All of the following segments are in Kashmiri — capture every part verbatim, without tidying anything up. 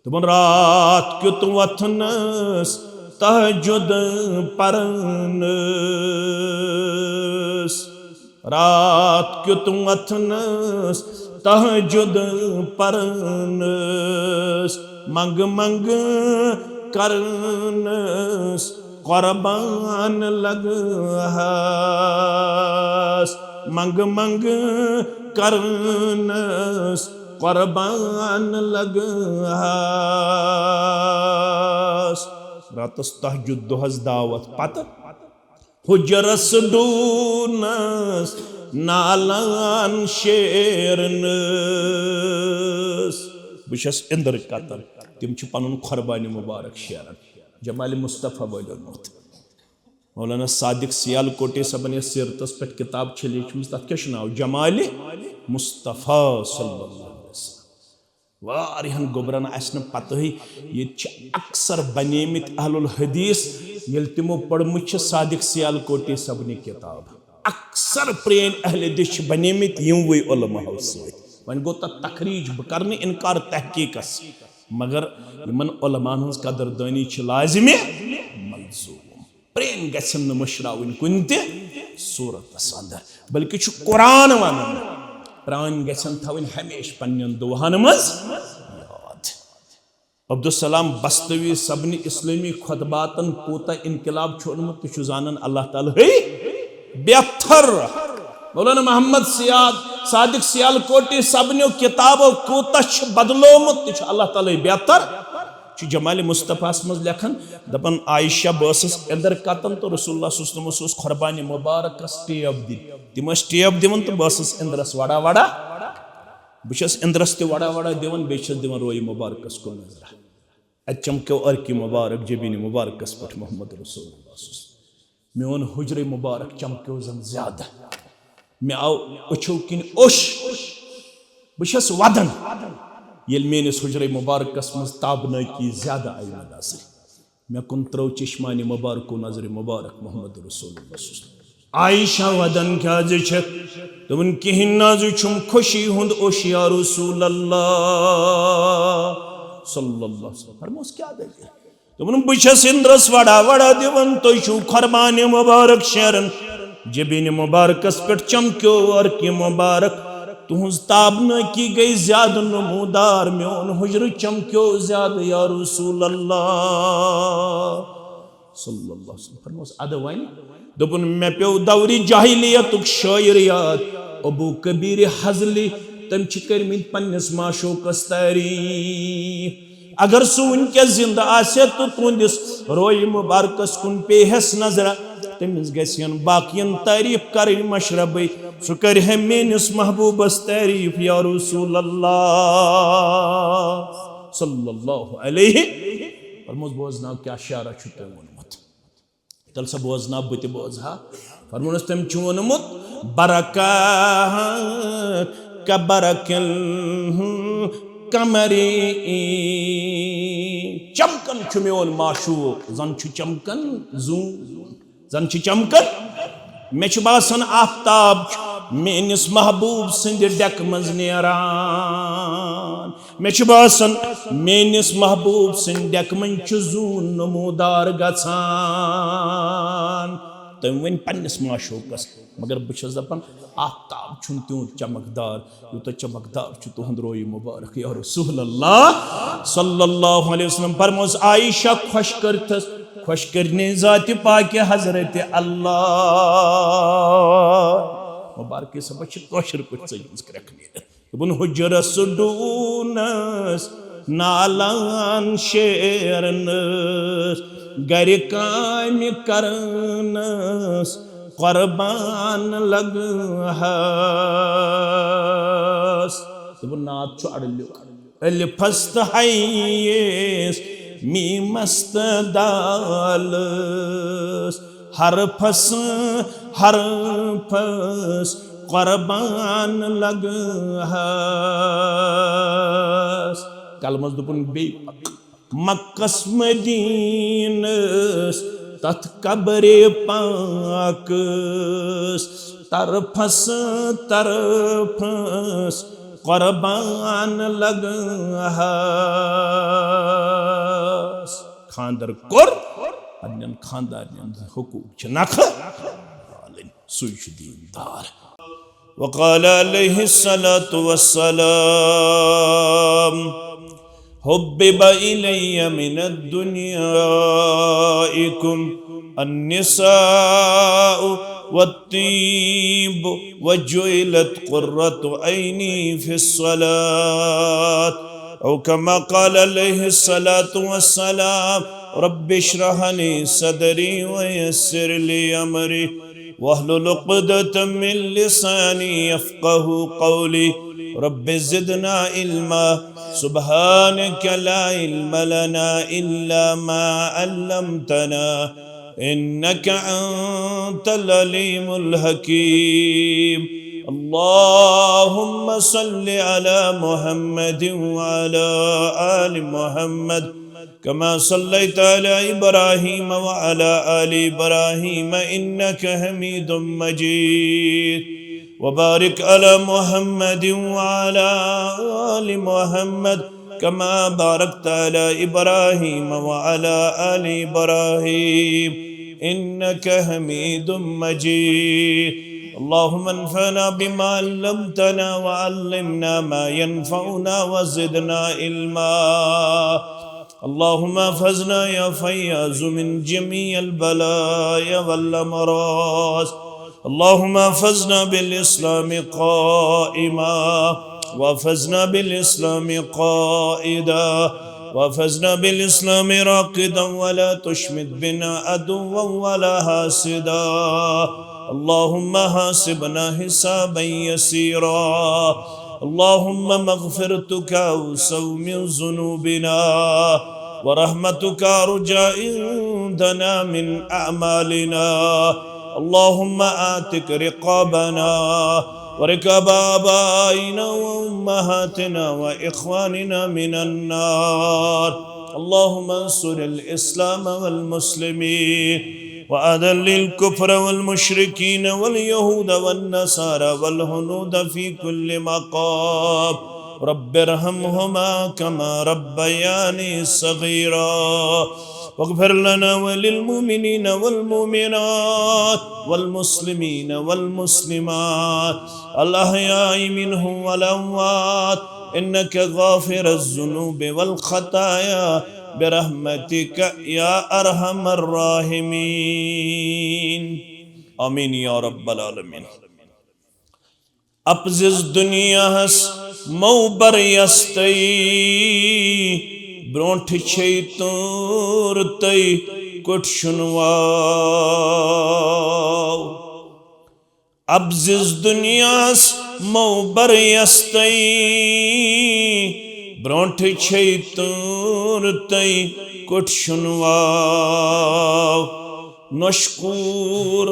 دوٚپُن، راتھ کیُتھ وۄتھنَس تہجد پرنَس، راتھ کیُتھ وۄتھنَس تہجد پرنَس، منٛگہٕ منٛگہٕ کرنَس قربان لگہٕ ہس، منٛگہٕ منٛگہٕ کرنَس قربان لگہٕ ہس۔ راتس تہجد، دۄہس دعوت، پتہٕ حجرس ڈوٗنس نالان شیرنَس۔ بہٕ چھَس اِندر کتن، تِم چھِ پنُن قربانِ مبارک شیران۔ جمالِ مصطفیٰ وٲلۍ اوٚنمُت۔ مولانا صادق سیالکوٹی صٲبن یۄس سیرتس پٮ۪ٹھ کتاب چھےٚ لیٖچھمٕژ، تتھ کیٛاہ چھُ ناو؟ جمالِ مصطفیٰ صلی اللہ علیہ وسلم۔ واریاہن گوٚبرن آسہِ نہٕ پتہٕے، ییٚتہِ چھِ اکثر بنیمٕتۍ اہل الحدیث، ییٚلہِ تِمو پٔرمٕژ چھِ صادق سیالکوٹی صٲبنہِ کتاب۔ اکثر پرٛٲنۍ اہل حدیث چھِ بنیمٕتۍ یِموٕے علماہو سۭتۍ۔ وۄنۍ گوٚو تتھ تخریج، بہٕ کرٕ نہٕ انکار تحقیقس، مگر یِمن علماہن ہٕنٛز قدردٲنی چھِ لازمِ ملزوم۔ پرٛٲنۍ گژھن نہٕ مٔشراوٕنۍ کُنہِ تہِ صوٗرتس اندر، بلکہِ چھُ قرآن ونان، پرٛٲنۍ گژھن تھاوٕنۍ ہمیشہِ پننٮ۪ن دُعاہن منٛز یاد۔ عبدالسلام بستوی صٲبنہِ اسلٲمی خطباتن کوٗتاہ انقلاب چھُ اوٚنمُت، تہِ چھُ زانان اللہ تعالیٰ ہٕے بہتر۔ مولانا محمد سیاد، صادق سیالکوٹی صٲبنیو کتابو کوٗتاہ چھُ بدلومُت، تہِ چھُ اللہ تعالیٰ ہٕے بہتر۔ چھُ جمالِ مصطفیٰ ہس منٛز لیکھان، دپان، عائشہ، بہٕ ٲسٕس اندر کتن تہٕ رسول اللہ صلی اللہ علیہ وسلمس اوس قربانِ مبارکس ٹیب دِنۍ۔ تِم ٲسۍ ٹیب دِوان تہٕ بہٕ ٲسٕس اندرس وڑا وڑا۔ بہٕ چھَس اندرس تہِ وڑا وڑا دِوان، بیٚیہِ چھَس دِوان رویہِ مبارکس کُن نظرہ۔ اتہِ چمکیو عرقِ مبارک جبینِ مبارکس پٮ۪ٹھ محمد رسول اللہ صلی اللہ علیہ وسلم۔ میون حجرے مبارک چمکیو زن زیادٕ۔ مےٚ آو أچھو کِنۍ اوٚش۔ بہٕ چھَس ودان، ییٚلہِ میٲنِس حجرے مبارکس منٛز تابنٲکی زیادٕ آیہِ مےٚ نظرِ۔ مےٚ کُن ترٲو چشمانِ مبارکو نظرِ مبارک محمد رسول اللہ صلی اللہ علیہ وسلم۔ عائشہ ودان، کیازِ چھکھ؟ دوٚپُن، کِہیٖنۍ نہ حظ، یہِ چھُم خوشی ہُنٛد اوٚش یا رسول اللہ صلی اللہ علیہ وسلم۔ فرموس، کیٛاہ دٔلیٖل؟ دوٚپُن، بہٕ چھَس اندرس وڑا وڑا دِوان، تُہۍ چھِو قربانِ مبارک شیران۔ جبینِ مبارکس پٮ۪ٹھ چمکیو عرقِ مبارک، تُہنٛز تابنٲکی گٔے زیادٕ نمودار، میون حجرٕ چمکیو زیادٕ یا رسول اللہ صلی اللہ علیہ وسلم۔ فرموس، ادٕ وۄنۍ؟ دوٚپُن، مےٚ پیوٚو دورِ جاہلیتُک شٲعر یاد، ابو کبیر حضلی، تٔمۍ چھِ کٔرمٕتۍ پننِس معشوقس تعریف۔ اگر سُہ وٕنکیٚس زندٕ آسہِ تہٕ تُہنٛدِس رویہِ مبارکس کُن پیٚیہِ ہس نظرہ، تٔمِس گژھِ ہن باقین تعریف کرٕنۍ مشربٕے، سُہ کرِ ہے میٲنِس محبوبس تعریف یا رسول اللہ صلی اللہ علیہ۔ فرموس، بوزناو، کیٛاہ شعرا چھُ تۄہہِ ووٚنمُت؟ تیٚلہِ سا بوزناو، بہٕ تہِ بوزٕ ہا۔ فرمونس، تٔمۍ چھُ ووٚنمُت، برکات کبرک القمری، چمکان چھُ میون معشوق، زن چھُ چمکان زوٗن، زن چھُ چمکان۔ مےٚ چھُ باسان، آفتاب چھُ میٲنِس محبوب سٕنٛدِ ڈیکہٕ منٛز نیران۔ مےٚ چھُ باسان، میٲنِس محبوب سٕنٛدِ ڈیکہٕ منٛز چھُ زوٗن نمودار گژھان۔ تٔمۍ ؤنۍ پننِس معشوقس، مگر بہٕ چھَس دپان، آفتاب چھُنہٕ تیوٗت چمکدار، یوٗتاہ چمکدار چھُ تُہُنٛد رویہِ مبارک یا رسول اللہ صلی اللہ علیہ وسلم۔ فرموس، عائشہ، خۄش کٔرتھس، خۄش کٔرنہِ ذاتِ پاکہِ حضرت اللہ۔ مبارکٕے صٲبہ چھِ کٲشِر پٲٹھۍ ژٔجمٕژ کرٛٮ۪کھ نیٖرِتھ۔ دوٚپُن، حُجرس ڈوٗنس نالان شیرنس، گرِ کامہِ کرنس قربان لگہٕ ہس۔ دوٚپُن، نعت چھُ اڑٕ لیوٚکھ۔ الفس تہٕ حییس، میمس تہٕ دالس، حرفس، حرفس قربان لگہٕ ہس۔ کلمس دوٚپُن بیٚیہِ پکھ۔ مکس مدینس تتھ قبرِ پاکس، طرفس طرفس قربان لگہٕ خاندر کوٚر، پننٮ۪ن خاندارنٮ۪ن ہٕنٛدۍ حقوٗق چھِ نکھٕ والٕنۍ، سُے چھُ دیٖندار۔ وقال عليه الصلاة والسلام: حبب إلي من أدنيائكم النساء والطيب وجعلت قرة عيني في الصلاة. أو كما قال عليه الصلاة والسلام: رب اشرح لي صدري ويسر لي أمري واحلل عقدة من لساني يفقه قولي. رب زدنا علما. سبحانك لا علم لنا إلا ما علمتنا إنك أنت العليم الحكيم. اللهم صل على محمد وعلى آل محمد كما صليت على إبراهيم وعلى آل إبراهيم إنك حميد مجيد. وبارك على محمد وعلى آل محمد كما باركت على إبراهيم وعلى آل إبراهيم إنك حميد مجيد. اللهم انفعنا بما علمتنا وعلمنا ما ينفعنا وزدنا علما. اللهم احفظنا يا فياض من جميع البلايا والأمراض. اللهم احفظنا بالإسلام قائما، واحفظنا بالإسلام قائدا، واحفظنا بالإسلام راقدا، ولا تشمت بنا عدوا ولا حاسدا. اللهم حاسبنا حسابا يسيرا. اللهم مغفرتك أوسع من ذنوبنا، ورحمتك أرجى عندنا من أعمالنا. اللهم أعتق رقابنا ورقاب آبائنا وأمهاتنا وإخواننا من النار. اللهم انصر الإسلام والمسلمين وأذل الكفر والمشركين واليهود والنصارى والهنود في كل مقام. رب ارحمهما كما ربياني صغيرا. واغفر لنا وللمؤمنين والمؤمنات والمسلمين والمسلمات الأحياء منهم والأموات إنك غافر الذنوب والخطايا برحمتك يا أرحم الراحمين. آمين يا رب العالمين. اپزِس دُنیاہس مو بر یستئی، برونٹھ چھے تور تئی کُٹھ شُنواو۔ اپزِس دُنیاہس مو بر یستئی، برونٹھ چھے تور تئی کُٹھ شُنواو۔ نۄشہِ کوٗر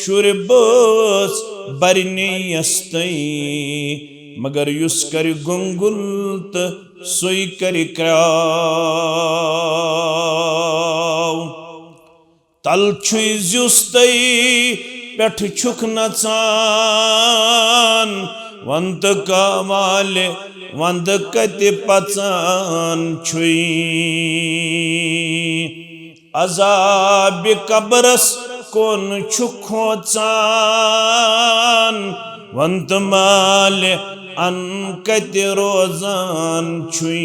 شُرِ بٲژ برِ نیستَے، مگر یُس کرِ گُنٛگُل تہٕ سُے کرِ کرٛاو۔ تل چھُے زیُستَے پٮ۪ٹھٕ چھُکھ نژان، وَن تہٕ کامالہِ وَندٕ کتہِ پژان چھُے۔ عذابِ قبرس کُن چھُ کھوژان، وَن تہٕ مالہِ اَن کتہِ روزان چھُے۔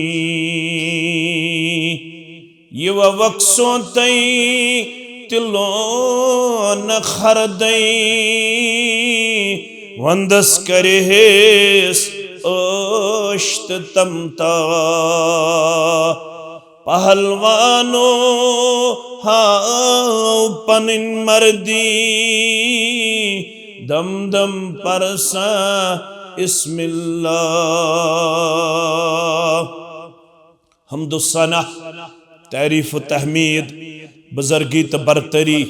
یہِ وۄکھ سونتَے تہِ لون خردَے، وَندَس کرِ ہیس عٲش تہٕ تمتا۔ پہلوانو ہاو پنٕنۍ مردی، دم دم پرسا اسم اللہ۔ حمد و ثنا، تعریف و تحمید، بزرگی تہٕ برتری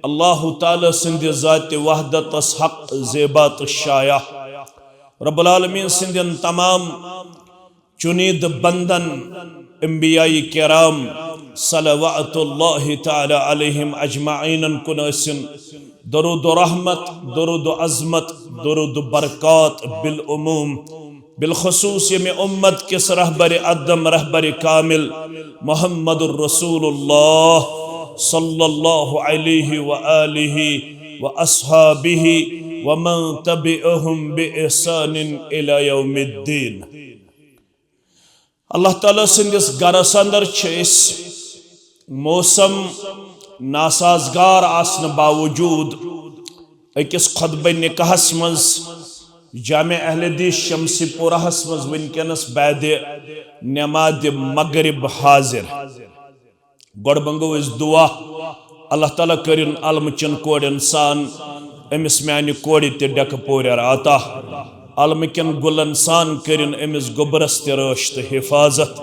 اللہ تعالیٰ سٕنٛدِ ذاتِ وحدتس حق زیبا تہٕ شایع۔ رب العالمین سٕنٛدٮ۪ن تمام چُنیدٕ بندن، انبیاء کرام صلوات اللہ تعالیٰ علیہم اجمعینن کُن ٲسِن درود و رحمت، درود و عظمت، درود و برکات بالعموم۔ بالخصوص ییٚمہِ امت کِس رہبر اعظم، رہبر کامل محمد رسول اللہ صلی اللہ علیہ وآلہ و اصحابہ ومن تبعہم بإحسان الی یوم الدین۔ اللہ تعالیٰ سٕنٛدِس گرس اندر چھِ أسۍ موسم ناسازگار آسنہٕ باوجود أکِس خطبہ نکاحس منٛز جامع اہل حدیث شمسی پورہس منٛز وٕنکیٚنس بعد نماز مغرب حاضر۔ گۄڈٕ منٛگو أسۍ دعا، اللہ تعالیٰ کٔرِن علمہٕ چٮ۪ن کورٮ۪ن سان أمِس میانہِ کورِ تہِ ڈٮ۪کہٕ پورٮ۪ر عطا۔ علمہٕ کٮ۪ن گُلن سان کٔرِن أمِس گوٚبرس تہِ رٲچھ تہٕ حفاظت۔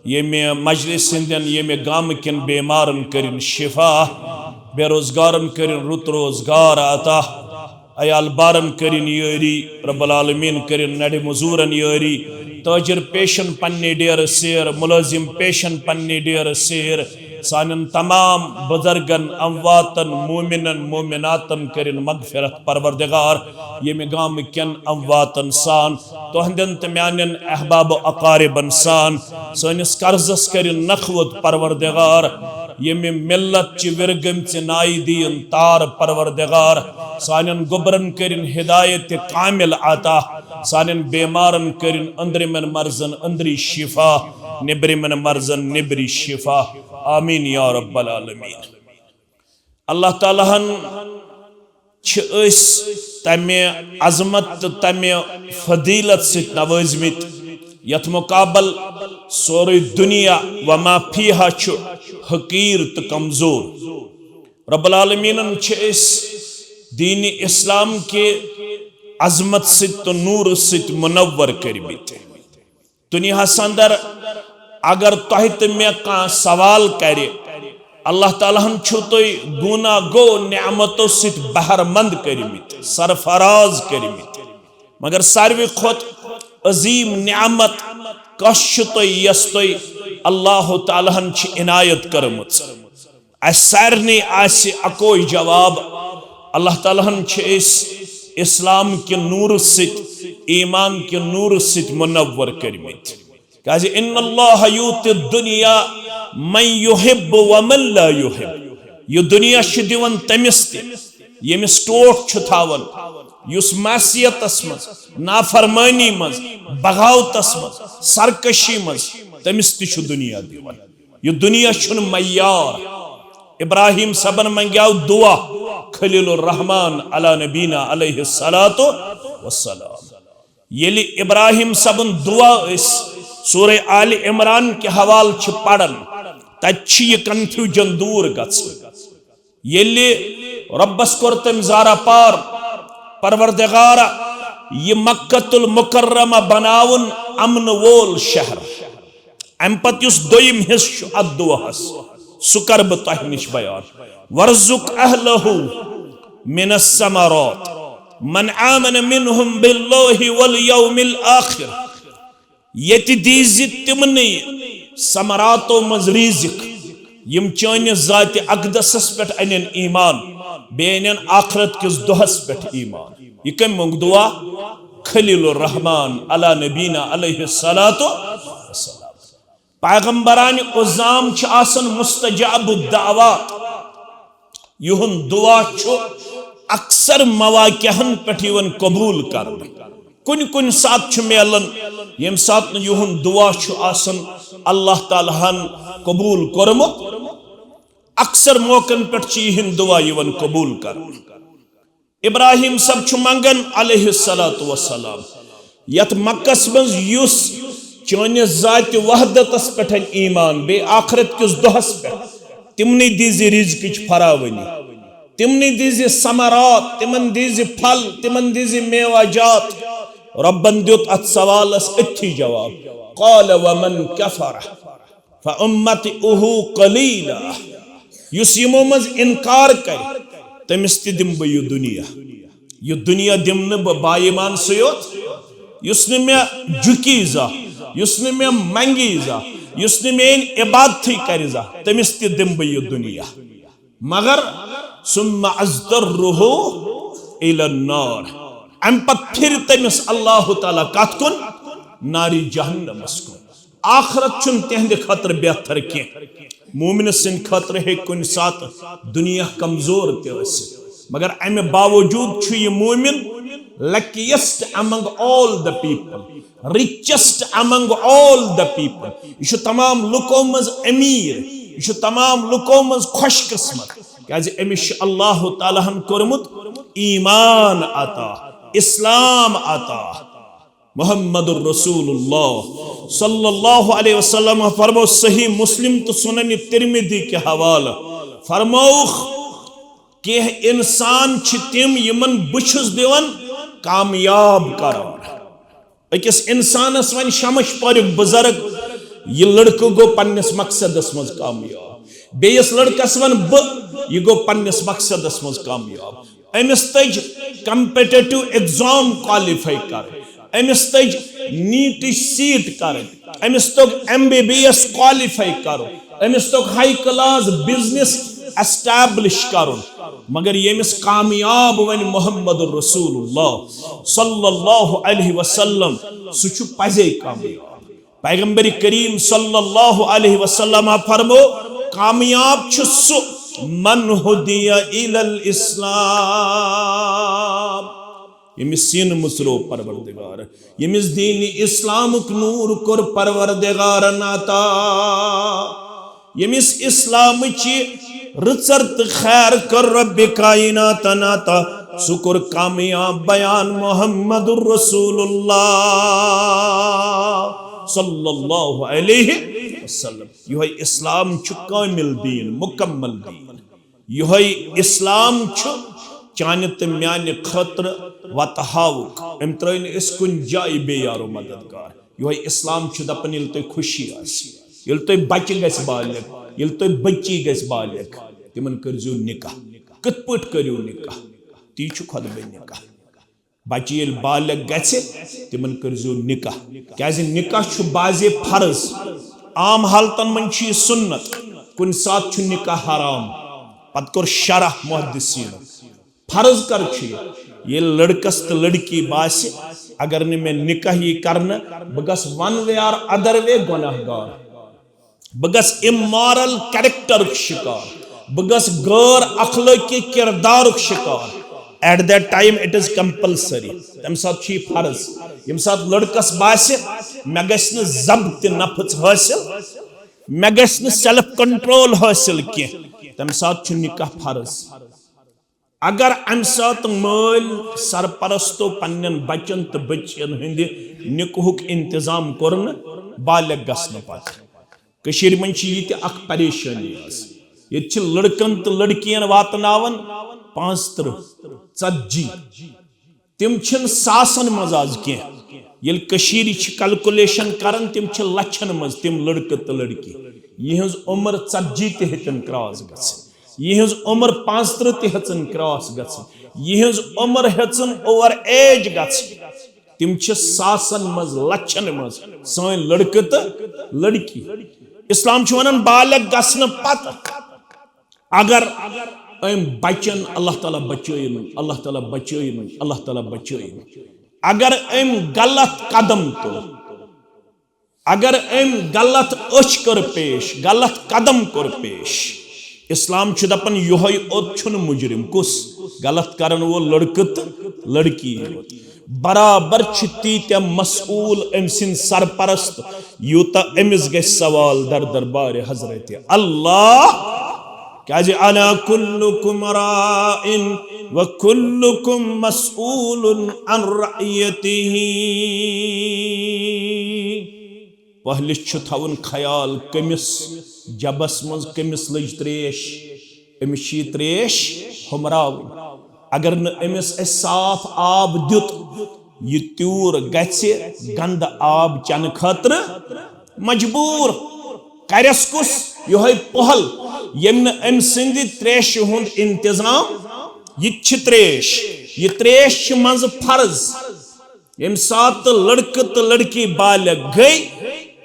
ییٚمہِ مجلس ہٕنٛدٮ۪ن، ییٚمہِ گامہٕ کٮ۪ن بیمارن کٔرِن شفا، بے روزگارن کٔرِن رُت روزگار عطا۔ عیال بارن کٔرِن یٲری، رب العالمین کٔرِن نڑِ مزورن یٲری، تاجر پیشن پننہِ ڈیرٕ سیر، ملٲزم پیشن پننہِ ڈیرٕ سیر، سانٮ۪ن تمام بزرگن، امواتن، مومنن، مومناتن کٔرِن مغفرت پروردگار، ییٚمہِ گامہٕ کٮ۪ن امواتن سان، تہنٛدٮ۪ن تہٕ میانٮ۪ن احباب و اقاربن سان، سٲنِس قرضس کٔرِن نکھوت پروردگار، ییٚمہِ ملت چہِ وِرٕ گٔمژِ نایہِ دِیِن تار پروردگار، سانٮ۪ن گوٚبرن کٔرِن ہدایت کامل عطا، سانٮ۪ن بیمارن کٔرِن أنٛدرِمٮ۪ن مرضن أنٛدری شفا، نیٚبرِمٮ۪ن مرضن نیٚبری شفا۔ آمین یا رب العالمین۔ اللہ تعالیٰ ہن چھِ أسۍ تمہِ عظمت تہٕ تمہِ فضیلت سۭتۍ نوٲزمٕتۍ، یتھ مقابل سورُے دُنیا وما فیہا چھُ حقیٖر تہٕ کمزور۔ رب العالمینن چھِ أسۍ دین اسلام کہِ عظمت سۭتۍ تہٕ نوٗرٕ سۭتۍ منور کٔرمٕتۍ۔ دُنیاہس اندر اگر تۄہہِ تہٕ مےٚ کانٛہہ سوال کرِ، اللہ تعالیٰ ہن چھُو تُہۍ گونا گو نعمتو سۭتۍ بہرمند کٔرمٕتۍ، سرفراز کٔرمٕتۍ۔ مگر ساروی کھۄتہٕ عظیم نعمت کۄس چھِ تۄہہِ، یۄس تۄہہِ اللہ تعالیٰ ہن چھِ عنایت کٔرمٕژ؟ اسہِ سارنٕے آسہِ اکوے جواب، اللہ تعالیٰ ہن چھِ أسۍ اسلام کہِ نوٗرٕ سۭتۍ، ایمان کہِ نوٗرٕ سۭتۍ منور کٔرمٕتۍ۔ کیازِ ان اللہ یؤتی الدنیا من یحب ومن لا یحب۔ یہِ دُنیا چھُ دِوان تٔمِس تہِ ییٚمِس ٹوٹھ چھُ تھاوان، یُس معصیتس منٛز، نافرمٲنی منٛز، بغاوتس منٛز، سرکشی منٛز، تٔمِس تہِ چھُ دُنیا دِوان۔ یہِ دُنیا چھُنہٕ معیار۔ ابراہیم صٲبن منگیاو دعا، خلیل الرحمان علی نبینا علیہ الصلوۃ والسلام۔ ییٚلہِ ابراہیم صٲبُن دعا أسۍ سورہ آل عمران کہِ حوالہٕ چھِ پران، تتہِ چھِ یہِ کنفیوجن دوٗر گژھان۔ ییٚلہِ رۄبس کوٚر تٔمۍ زارا پار، پروردگارا، یہِ مکۃ المکرمہ بناوُن امن وول شہر۔ امہِ پتہٕ یُس دوٚیِم حصہٕ چھُ اتھ دعاہس، سُہ کرٕ بہٕ تۄہہِ نِش بیان۔ وارزق اہلہ من الثمرات من آمن منہم باللہ والیوم الآخر۔ ییٚتہِ دیٖزِ تِمنٕے ثمراتو منٛز رِزق، یِم چٲنِس ذاتِ اقدسس پٮ۪ٹھ انن ایمان، بیٚیہِ انن آخرت کِس دۄہس پٮ۪ٹھ ایمان۔ یہِ کٔمۍ مونگ دعا؟ خلیل الرحمان علی نبینا علیہ الصلوۃ والسلام۔ پیغمبرانِ عظام چھِ آسان مستجاب الدعوات۔ یِہُنٛد دعا چھُ اکثر مواقعن پٮ۪ٹھ یِوان قبول کرنہٕ۔ کُنہِ کُنہِ ساتہٕ چھُ میلان، ییٚمہِ ساتہٕ نہٕ یِہُنٛد دعا چھُ آسان اللہ تعالیٰ ہن قبول کوٚرمُت۔ اکثر موقعن پٮ۪ٹھ چھِ یِہنٛد دعا یِوان قبول کرنہٕ۔ ابراہیم صٲب چھُ منگان علیہ الصلوۃ والسلام، یتھ مکس منٛز یُس چٲنِس ذاتِ وحدتس پٮ۪ٹھ ایمان، بیٚیہِ آخرت کِس دۄہس پٮ۪ٹھ، تِمنٕے دیٖزِ رِزقٕچ فراوٲنی، تِمنٕے دیٖزِ ثمرات، تِمن دیٖزِ پھل، تِمن دیٖزِ میوہ جات۔ رۄبن دیُت اتھ سوالس أتھی جواب، قال ومن کفر فامتعہ قلیلا۔ یُس یِمو منٛز انکار کرِ، تٔمِس تہِ دِمہٕ بہٕ یہِ دُنیا۔ یہِ دُنیا دِمہٕ نہٕ بہٕ با ایمانسٕے یوت، یُس نہٕ مےٚ جُکی زانٛہہ، یُس نہٕ مےٚ منگی زانٛہہ، یُس نہٕ میٲنۍ عبادتھٕے کرِ زانٛہہ، تٔمِس تہِ دِمہٕ بہٕ یہِ دُنیا۔ مگر ثم اضطرہ الی النار، امہِ پتہٕ پھرِ تٔمِس اللہ تعالیٰ کتھ کُن؟ نارِ جہنمس کُن۔ آخرت چھُنہٕ تِہنٛدِ خٲطرٕ بہتر کینٛہہ۔ مومنہٕ سٕنٛدِ خٲطرٕ ہیٚکہِ کُنہِ ساتہٕ دُنیا کمزور تہِ ٲسِتھ، مگر امہِ باوجود چھُ یہِ مومن luckiest among all the people، richest among all the people۔ یہِ چھُ تمام لُکو منٛز امیر، یہِ چھُ تمام لُکو منٛز خوش قسمت، کیازِ أمِس چھُ اللہ تعالیٰ ہن کوٚرمُت ایمان عطا، اسلام عطا۔ محمد رسول اللہ صلی اللہ علیہ وسلم فرمو، صحیح مسلم تہٕ سنن ترمذی کہِ حوالہٕ فرمووُکھ، کینٛہہ انسان چھِ تِم یِمن بہٕ چھُس دِوان کامیاب قرار۔ أکِس انسانس ونہِ شمش پوریُک بزرگ، یہِ لڑکہٕ گوٚو پننِس مقصدس منٛز کامیاب۔ بیٚیِس لڑکس ون بہٕ، یہِ گوٚو پننِس مقصدس منٛز کامیاب۔ أمِس تٔج competitive exam qualify کرٕنۍ، أمِس تٔج نیٹٕچ سیٹ کرٕنۍ، أمِس توٚگ M B B S qualify کرُن، أمِس توٚگ high class business establish کرُن۔ مگر ییٚمِس کامیاب ونہِ محمد رسول اللہ صلی اللہ علیہ وسلم، سُہ چھُ پزے کامیاب۔ پیغمبر کریم صلی اللہ علیہ وسلم فرمو، کامیاب چھُ سُہ من ہدی الی الاسلام، ییٚمِس سیٖنہٕ مُژروو پروردگار، ییٚمِس دین اسلامُک نور کوٚر پروردگارن عطا، ییٚمِس اسلامٕچ رٕژر تہٕ خیر کٔر رب کائناتن عطا، سُہ کوٚر کامیاب بیان محمد رسول اللہ صلی اللہ علیہ وسلم۔ یہوے اسلام چھُ کامل دین، مکمل دین۔ یہوے اسلام چھُ چانہِ تہٕ میانہِ خٲطرٕ وتہٕ ہاوُک۔ أمۍ ترٲے نہٕ أسۍ کُنہِ جایہِ بے یارو مددگار۔ یہوے اسلام چھُ دپان، ییٚلہِ تۄہہِ خوشی آسہِ، ییٚلہِ تۄہہِ بچہِ گژھِ بالغ، ییٚلہِ تۄہہِ بچی گژھِ بالغ، تِمن کٔرزیو نکاح۔ کِتھ پٲٹھۍ کٔرِو نکاح؟ تی چھُ خۄطبے نکاح۔ بچہِ ییٚلہِ بالغ گژھِ، تِمن کٔرزیو نکاح۔ کیازِ نکاح چھُ بعضے فرض۔ عام حالتن منٛز چھُ یہِ سُنت، کُنہِ ساتہٕ چھُ نکاح حرام۔ پتہٕ کوٚر شرح محدثینو۔ فرض کر چھُ یہِ؟ ییٚلہِ لڑکس تہٕ لڑکی باسہِ، اگر نہٕ مےٚ نکاح یی کرنہٕ، بہٕ گژھٕ one way or other way گۄناہ گار۔ بہٕ گژھٕ immoral characterُک شکار، بہٕ گژھٕ غٲر اخلٲقی کردارُک شکار۔ At that time it is compulsory۔ تمہِ ساتہٕ چھُ یہِ فرض۔ ییٚمہِ ساتہٕ لڑکس باسہِ، مےٚ گژھِ نہٕ ضبط نفس حٲصِل، مےٚ گژھِ نہٕ self control حٲصِل کینٛہہ، تمہِ ساتہٕ چھُ نکاح فرض۔ اگر امہِ ساتہٕ مٲلۍ سرپرستو پننٮ۪ن بچن تہٕ بچین ہٕنٛدِ نکاحُک انتظام کوٚر نہٕ بالغ گژھنہٕ پتہٕ، کٔشیٖرِ منٛز چھِ یہِ تہِ اکھ پریشٲنی آز۔ ییٚتہِ چھِ لڑکن تہٕ لڑکین واتناوان پانٛژترٕٛہ، ژتجی۔ تِم چھِنہٕ ساسن منٛز آز کینٛہہ۔ ییٚلہِ کٔشیٖرِ چھِ calculation کران، تِم چھِ لچھن منٛز تِم لڑکہٕ تہٕ لڑکی، یِہٕنٛز عمر ژتجی تہِ ہیٚژٕن cross گژھٕنۍ، یِہٕنٛز عمر پانٛژترٕٛہ تہِ ہیٚژٕن cross گژھٕنۍ، یِہٕنٛز عمر ہیٚژٕن over age گژھٕنۍ۔ تِم چھِ ساسن منٛز، لچھن منٛز سٲنۍ لڑکہٕ تہٕ لڑکی۔ اسلام چھُ ونان بالغ گژھنہٕ پتہٕ اگر أمۍ بچن، اللہ تعالیٰ بچٲیِن، اللہ تعالیٰ بچٲیِن، اللہ تعالیٰ بچٲیِن، اگر أمۍ غلط قدم تُل، اگر أمۍ غلط أچھ کٔر پیش، غلط قدم کوٚر پیش، اسلام چھُ دپان یہوے اوت چھُنہٕ مجرم۔ کُس؟ غلط کرن وول لڑکہٕ تہٕ لڑکی یوت۔ برابر چھِ تیٖتیٛاہ مسئول أمۍ سٕنٛدۍ سرپرست، یوٗتاہ أمِس گژھِ سوال در دربارِ حضرت اللہ۔ کیازِ الا کلکم راء و کلکم مسئول عن رعیتہ۔ پہلس چھُ تھاوُن خیال کٔمِس جبس منٛز کٔمِس لٔج تریش، أمِس چھِ یہِ تریش ہُمراوٕنۍ۔ اگر نہٕ أمِس اَسہِ صاف آب دیُت، یہِ تیوٗر گژھِ گنٛدٕ آب چٮ۪نہٕ خٲطرٕ مجبوٗر۔ کرٮ۪س کُس؟ یِہوٚے پۄہل، ییٚمۍ نہٕ أمۍ سٕنٛدِ تریشہِ ہُنٛد انتظام۔ یہِ تہِ چھِ تریش، یہِ تریش چھِ منٛزٕ فرض۔ ییٚمہِ ساتہٕ لڑکہٕ تہٕ لڑکی بالغ گٔے،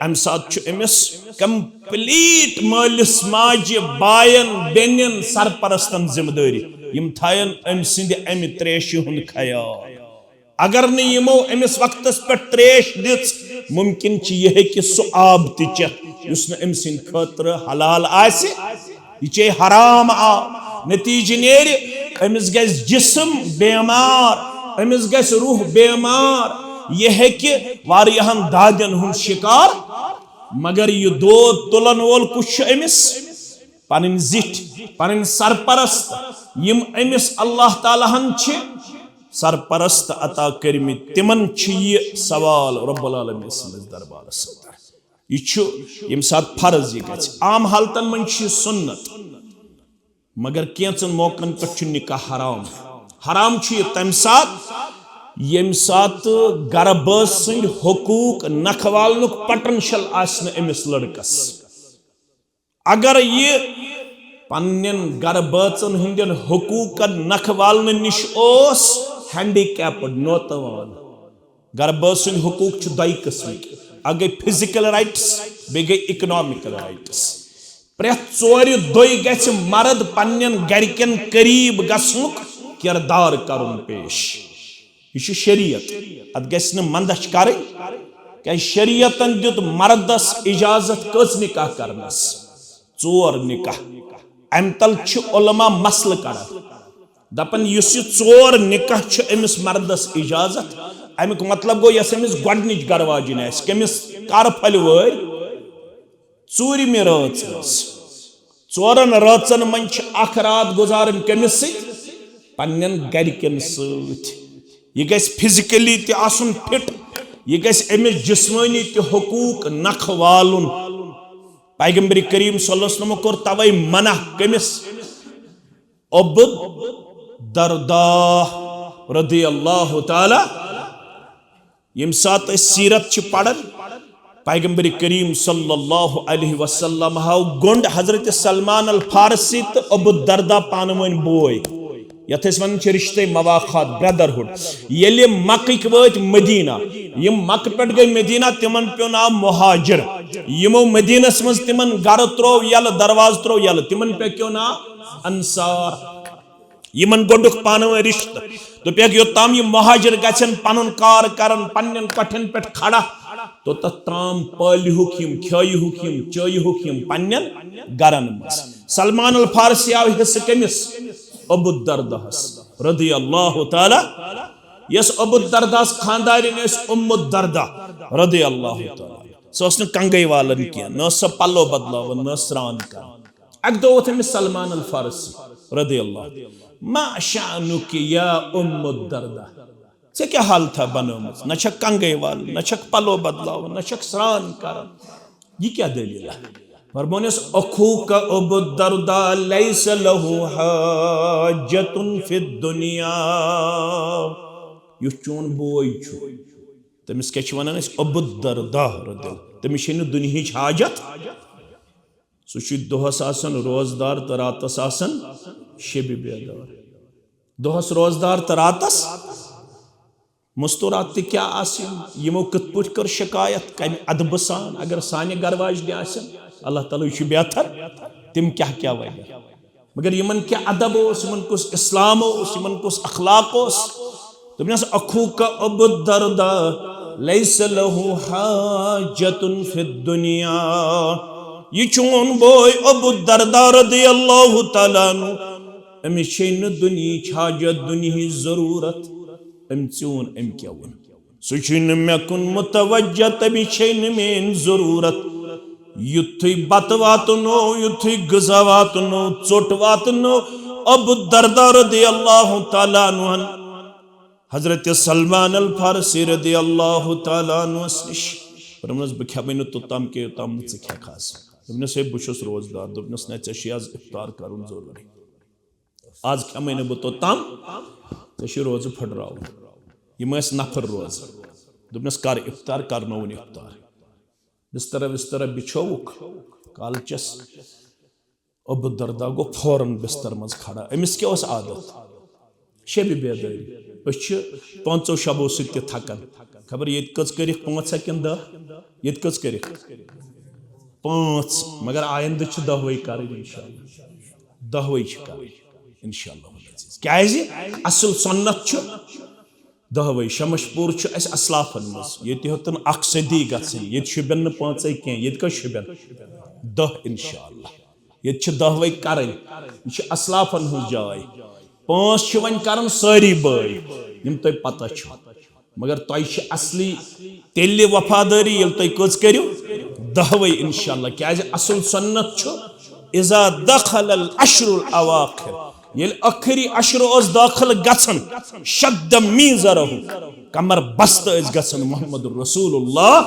امہِ ساتہٕ چھُ أمِس complete مٲلِس ماجہِ، باین، بیٚنٮ۪ن، سرپرستن ذمہٕ دٲری۔ یِم تھاین أمۍ سٕنٛدِ امہِ تریشہِ ہُنٛد خیال۔ اگر نہٕ یِمو أمِس وقتس پٮ۪ٹھ تریش دِژ، ممکن چھُ یہِ ہیٚکہِ سُہ آب تہِ چٮ۪تھ یُس نہٕ أمۍ سٕنٛدِ خٲطرٕ حلال آسہِ، یہِ چیٚیہِ حرام آب۔ نتیجہٕ نیرِ، أمِس گژھِ جسم بیمار، أمِس گژھِ روح بیمار، یہِ ہیٚکہِ واریاہن دادٮ۪ن ہُنٛد شکار۔ مگر یہِ دود تُلن وول کُس چھُ أمِس؟ پنٕنۍ زِٹھۍ، پنٕنۍ سرپرست، یِم أمِس اللہ تعالیٰ ہن چھِ سرپرست عطا کٔرمٕتۍ، تِمن چھُ یہِ سوال رب العالمین سٕنٛدِس دربارس اندر۔ یہِ چھُ ییٚمہِ ساتہٕ فرض یہِ گژھِ۔ عام حالتن منٛز چھُ یہِ سُنت، مگر کینٛژن موقعن پٮ۪ٹھ چھُ نکاح حرام۔ حرام چھُ یہِ تمہِ ساتہٕ، ییٚمہِ ساتہٕ گرٕ بٲژ سٕنٛدۍ حقوٗق نکھٕ والنُک پوٹینشل آسہِ نہٕ أمِس لڑکس۔ اگر یہِ پننٮ۪ن گرٕ بٲژن ہٕنٛدٮ۪ن حقوٗقن نکھٕ والنہٕ نِش اوس ہینڈی کیپڈ، نوتہٕ وان، گرٕ بٲژ سٕنٛدۍ حقوٗق چھِ دۄیہِ قٕسمٕکۍ، اکھ گٔے فزیکل رائٹس، بیٚیہِ گٔے اکنامکل رائٹس۔ پرٛٮ۪تھ ژورِ دۄہہِ گژھِ مرد پننٮ۪ن گرِکٮ۪ن قریب گژھنُک کردار کرُن پیش۔ یہِ چھُ شریعت، اتھ گژھِ نہٕ مندچھ کرٕنۍ، کیازِ شریعتن دیُت مردس اجازت کٔژ نکاح کرنس؟ ژور نکاح۔ امہِ تل چھِ علماء مسلہٕ کران، دپان یُس یہِ ژور نکاح چھِ أمِس مردس اجازت، امیُک مطلب گوٚو یۄس أمِس گۄڈنِچ گرواجِنۍ آسہِ، کٔمِس؟ کر پھلہِ وٲرۍ؟ ژوٗرِمہِ رٲژ منٛز۔ ژورن رٲژن منٛز چھِ اکھ راتھ گُزارٕنۍ کٔمِس سۭتۍ؟ پننٮ۪ن گرِکٮ۪ن سۭتۍ۔ یہِ گژھِ فزیکلی تہِ آسُن فٹ، یہِ گژھِ أمِس جسمٲنی تہِ حقوٗق نکھٕ والُن۔ پیغمبر کریم صلی اللہ علیہ وسلم کوٚر توے منع۔ کٔمِس؟ ابو الدرداء رضی اللہ تعالیٰ۔ ییٚمہِ ساتہٕ أسۍ سیرت چھِ پران، پیغمبر کریم صلی اللہ علیہ وسلم ہاو گوٚنڈ حضرت سلمان الفارسی تہٕ ابو الدرداء پانہٕ ؤنۍ بوے، یتھ أسۍ ونان چھِ رشتے مواخات، بردرہُڈ۔ ییٚلہِ مکٕکۍ وٲتۍ مدینہ، یِم مکہٕ پٮ۪ٹھ گٔے مدینہ، تِمن پیوٚو ناو مہاجر۔ یِمو مدینس منٛز تِمن گرٕ تروو یلہٕ، دروازٕ تروو یلہٕ، تِمن پیوٚو ناو انصار۔ یِمن گوٚنڈُکھ پانہٕ ؤنۍ رشتہٕ۔ دوٚپکھ، یوٚتام یِم مہاجر گژھن پنُن کار کرن، پننٮ۪ن کۄٹھٮ۪ن پٮ۪ٹھ کھڑا، توٚتتھ تام پٲلِہُکھ یِم، کھیٲیِہُکھ یِم، چٲیِہُکھ یِم پننٮ۪ن گرن منٛز۔ سلمان الفارسی آو حصہٕ کٔمِس؟ ابو الدرداہس رضی اللہ تعالیٰ۔ یۄس ابو الدرداہس خاندارِنۍ ٲس، ام الدرداہ رضی اللہ تعالیٰ۔ سۄ ٲس نہٕ کنگے والان کینٛہہ، نہ ٲس سۄ پلو بدلاوان، نہ ٲس سرٛان کران۔ اکہِ دۄہ ووٚتھ أمِس سلمان الفارسی رضی اللہ، ما شأنُک یا ام الدرداء، ژےٚ کیٛاہ حالتھا بنٲومٕژ؟ نہ چھکھ کنگے والان، نہ چھکھ پلو بدلاوان، نہ چھکھ سرٛان کران، یہِ کیٛاہ دٔلیٖلہ؟ فرمونس، اخوک ابو الدرداء لیس لہ حاجت فی الدنیا۔ یُس چون بوے چھُ، تٔمِس کیٛاہ چھِ ونان أسۍ؟ ابو الدرداء رضی اللہ، تٔمِس چھے نہٕ دُنیہٕچ حاجت۔ سُہ چھُ دۄہس آسان روزدار تہٕ راتس آسان شبِ بیدار۔ دۄہس روزدار تہٕ راتس مستورات تہِ کیٛاہ آسہٕ یِم؟ یِمو کِتھ پٲٹھۍ کٔر شکایت؟ کمہِ ادبہٕ سان؟ اگر سانہِ گرٕ واجنہِ آسن، اللہ تعالیٰ چھُ بہتر، تِم کیٛاہ کیٛاہ ونن۔ مگر یِمن کیٛاہ ادب اوس، یِمن کُس اسلام اوس، یِمن کُس اخلاق اوس؟ دوٚپنس، اخوک ابو الدرداء لیس لہ حاجت فی الدنیا۔ یہِ چون بوے ابو الدرداء رضی اللہ تعالیٰ عنہ، أمِس چھے نہٕ دُنیہٕچ حاجت، دُنیہٕچ ضروٗرت۔ أمۍ ژیوٗن، أمۍ کیٛاہ ووٚن؟ سُہ چھُے نہٕ مےٚ کُن متوجہ، تٔمِس چھے نہٕ میٲنۍ ضروٗرت۔ یُتھُے بتہٕ واتنو، یُتھُے غذا واتنو، ژوٚٹ واتنو، ابو الدرداء رضی اللہ تعالیٰ عنہ، حضرت سلمان الفارسی رضی اللہ تعالیٰ عنہس نِش۔ فرمونس، بہٕ کھٮ۪مے نہٕ توٚتام کینٛہہ، یوٚتام نہٕ ژٕ کھٮ۪کھ آز۔ دوٚپنس، ہے، بہٕ چھُس روزدار۔ دوٚپنس، نہ، ژےٚ چھُے آز افطار کرُن ضروٗری۔ آز کھٮ۪مے نہٕ بہٕ توٚتام، ژےٚ چھُے روزٕ پھٕٹراوُن۔ یِم ٲسۍ نفر روزٕ۔ دوٚپنس، کر افطار، کرنووُن افطار۔ بسترا وسترا بچھووُکھ۔ کالچس ابو الدرداء گوٚو فوراً بستر منٛز کھڑا۔ أمِس کیٛاہ اوس عادت؟ شبِ بیدٲری۔ أسۍ چھِ پانٛژو شبو سۭتۍ تہِ تھکان۔ خبر ییٚتہِ کٔژ کٔرِکھ، پانٛژھ ہا کِنہٕ دَہ؟ ییٚتہِ کٔژ کٔرِکھ؟ پانٛژھ۔ مگر آیندٕ چھِ دَہ وَے کَرٕنۍ اِنشاءاللہ۔ دَہ وَے چھِ کَرٕنۍ اِنشاءاللہ العزیز۔ کیٛازِ؟ اَصٕل سُنت چھُ دہوے۔ شمش پور چھُ اَسہِ اسلافن منٛز، ییٚتہِ ہیوٚتن اکھ صدی گژھٕنۍ، ییٚتہِ شوٗبن نہٕ پانٛژے کینٛہہ، ییٚتہِ کٔژ شوٗبن؟ دَہ انشاءاللہ۔ ییٚتہِ چھِ دہوے کرٕنۍ، یہِ چھِ اسلافن ہٕنٛز جاے۔ پانٛژھ چھِ وۄنۍ کران سٲری بٲے، یِم تۄہہِ پتہ چھُ۔ مگر تۄہہِ چھِ اصلی تیٚلہِ وفادٲری، ییٚلہِ تُہۍ کٔژ کٔرِو؟ دہوے انشاءاللہ۔ کیازِ اصل سنت چھُ، اذا دخل العشر الاواخر، ییٚلہِ ٲخری عشر اوس دٲخل گژھان، شد میزرہ، کمر بست ٲسۍ گژھان محمد رسول اللہ۔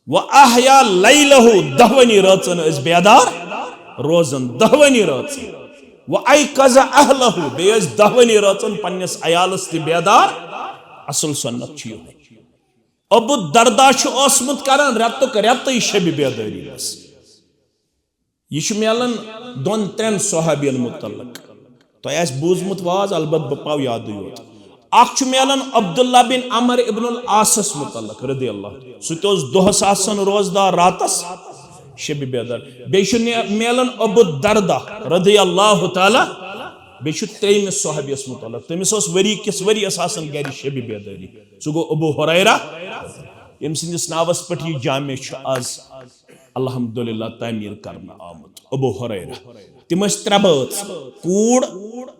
و احیا لیلہ، دہونی رٲژن ٲسۍ بیدار روزان، دہونی رٲژن۔ و ایقظ اہلہ، بیٚیہِ ٲسۍ دہونی رٲژن پننِس عیالس تہِ بیدار۔ اصل سنت چھُ یِہوٚے۔ ابو الدرداء چھُ اوسمُت کران رٮ۪تُک رٮ۪تٕے شبِ بیدٲری منٛز۔ یہِ چھُ میلان دۄن ترٛٮ۪ن صحابین متعلق۔ تۄہہِ آسہِ بوٗزمُت واز، البتہٕ بہٕ پاو یادٕے یوت۔ اکھ چھُ میلان عبداللہ بن عمر ابن العاصس متعلق رضی اللہ عنہ۔ سُہ تہِ اوس دۄہس آسان روزدار، راتس شبِ بیدار۔ بیٚیہِ چھُ نے-، میلان ابو الدرداء رضی اللہ تعالیٰ۔ بیٚیہِ چھُ ترٛیٚیمِس صحابیس متعلق۔ تٔمِس اوس ؤری کِس ؤریس آسان گرِ شبِ بیدٲری۔ سُہ گوٚو ابو ہریرہ، ییٚمہِ سٕنٛدِس ناوس پٮ۪ٹھ یہِ جامع چھُ آز الحمدللہ تعمیٖر کرنہٕ آمُت۔ ابو ہریرہ۔ تِم ٲسۍ ترٛےٚ بٲژ، کوٗر،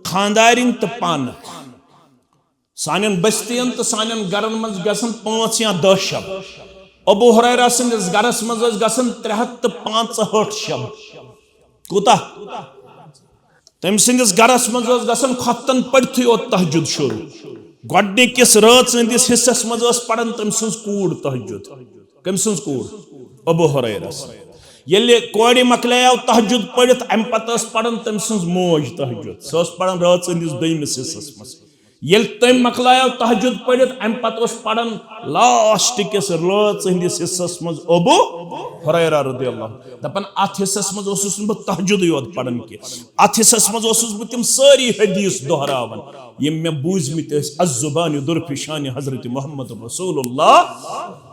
خانٛدارِنۍ تہٕ پانہٕ۔ سانٮ۪ن بستین تہٕ سانٮ۪ن گرن منٛز گژھن پانٛژھ یا دَہ شب۔ ابو ہریرہ سٕنٛدِس گرس منٛز ٲسۍ گژھان ترٛےٚ ہتھ تہٕ پانٛژہٲٹھ شب۔ کوٗتاہ؟ تٔمۍ سٕنٛدِس گرس منٛز ٲس گژھان خۄفتن پٔرتھٕے یوت تہجد شروع۔ گۄڈٕنِکِس رٲژ ہٕنٛدِس حصس منٛز ٲس پران تٔمۍ سٕنٛز کوٗر تہجد۔ کٔمۍ سٕنٛز کوٗر؟ ابو ہریرس۔ ییٚلہِ کورِ مۄکلیو تہجد پٔرِتھ، امہِ پتہٕ ٲس پران تٔمۍ سٕنٛز موج تہجد۔ سۄ ٲس پران رٲژ ہٕنٛدِس دوٚیمِس حصس منٛز۔ ییٚلہِ تٔمۍ مۄکلایو تہجد پٔرِتھ، امہِ پتہٕ اوس پران لاسٹ کِس رٲژ ہٕنٛدِس حصس منٛز ابو ہریرہ رضی اللہ عنہ۔ دپان، اتھ حصس منٛز اوسُس نہٕ بہٕ تہجدٕے یوت پران کینٛہہ، اتھ حصس منٛز اوسُس بہٕ تِم سٲری حدیث دہراوان، یِم مےٚ بوٗزمٕتۍ ٲسۍ از زبانِ درپیشانِ حضرت محمد رسول اللہ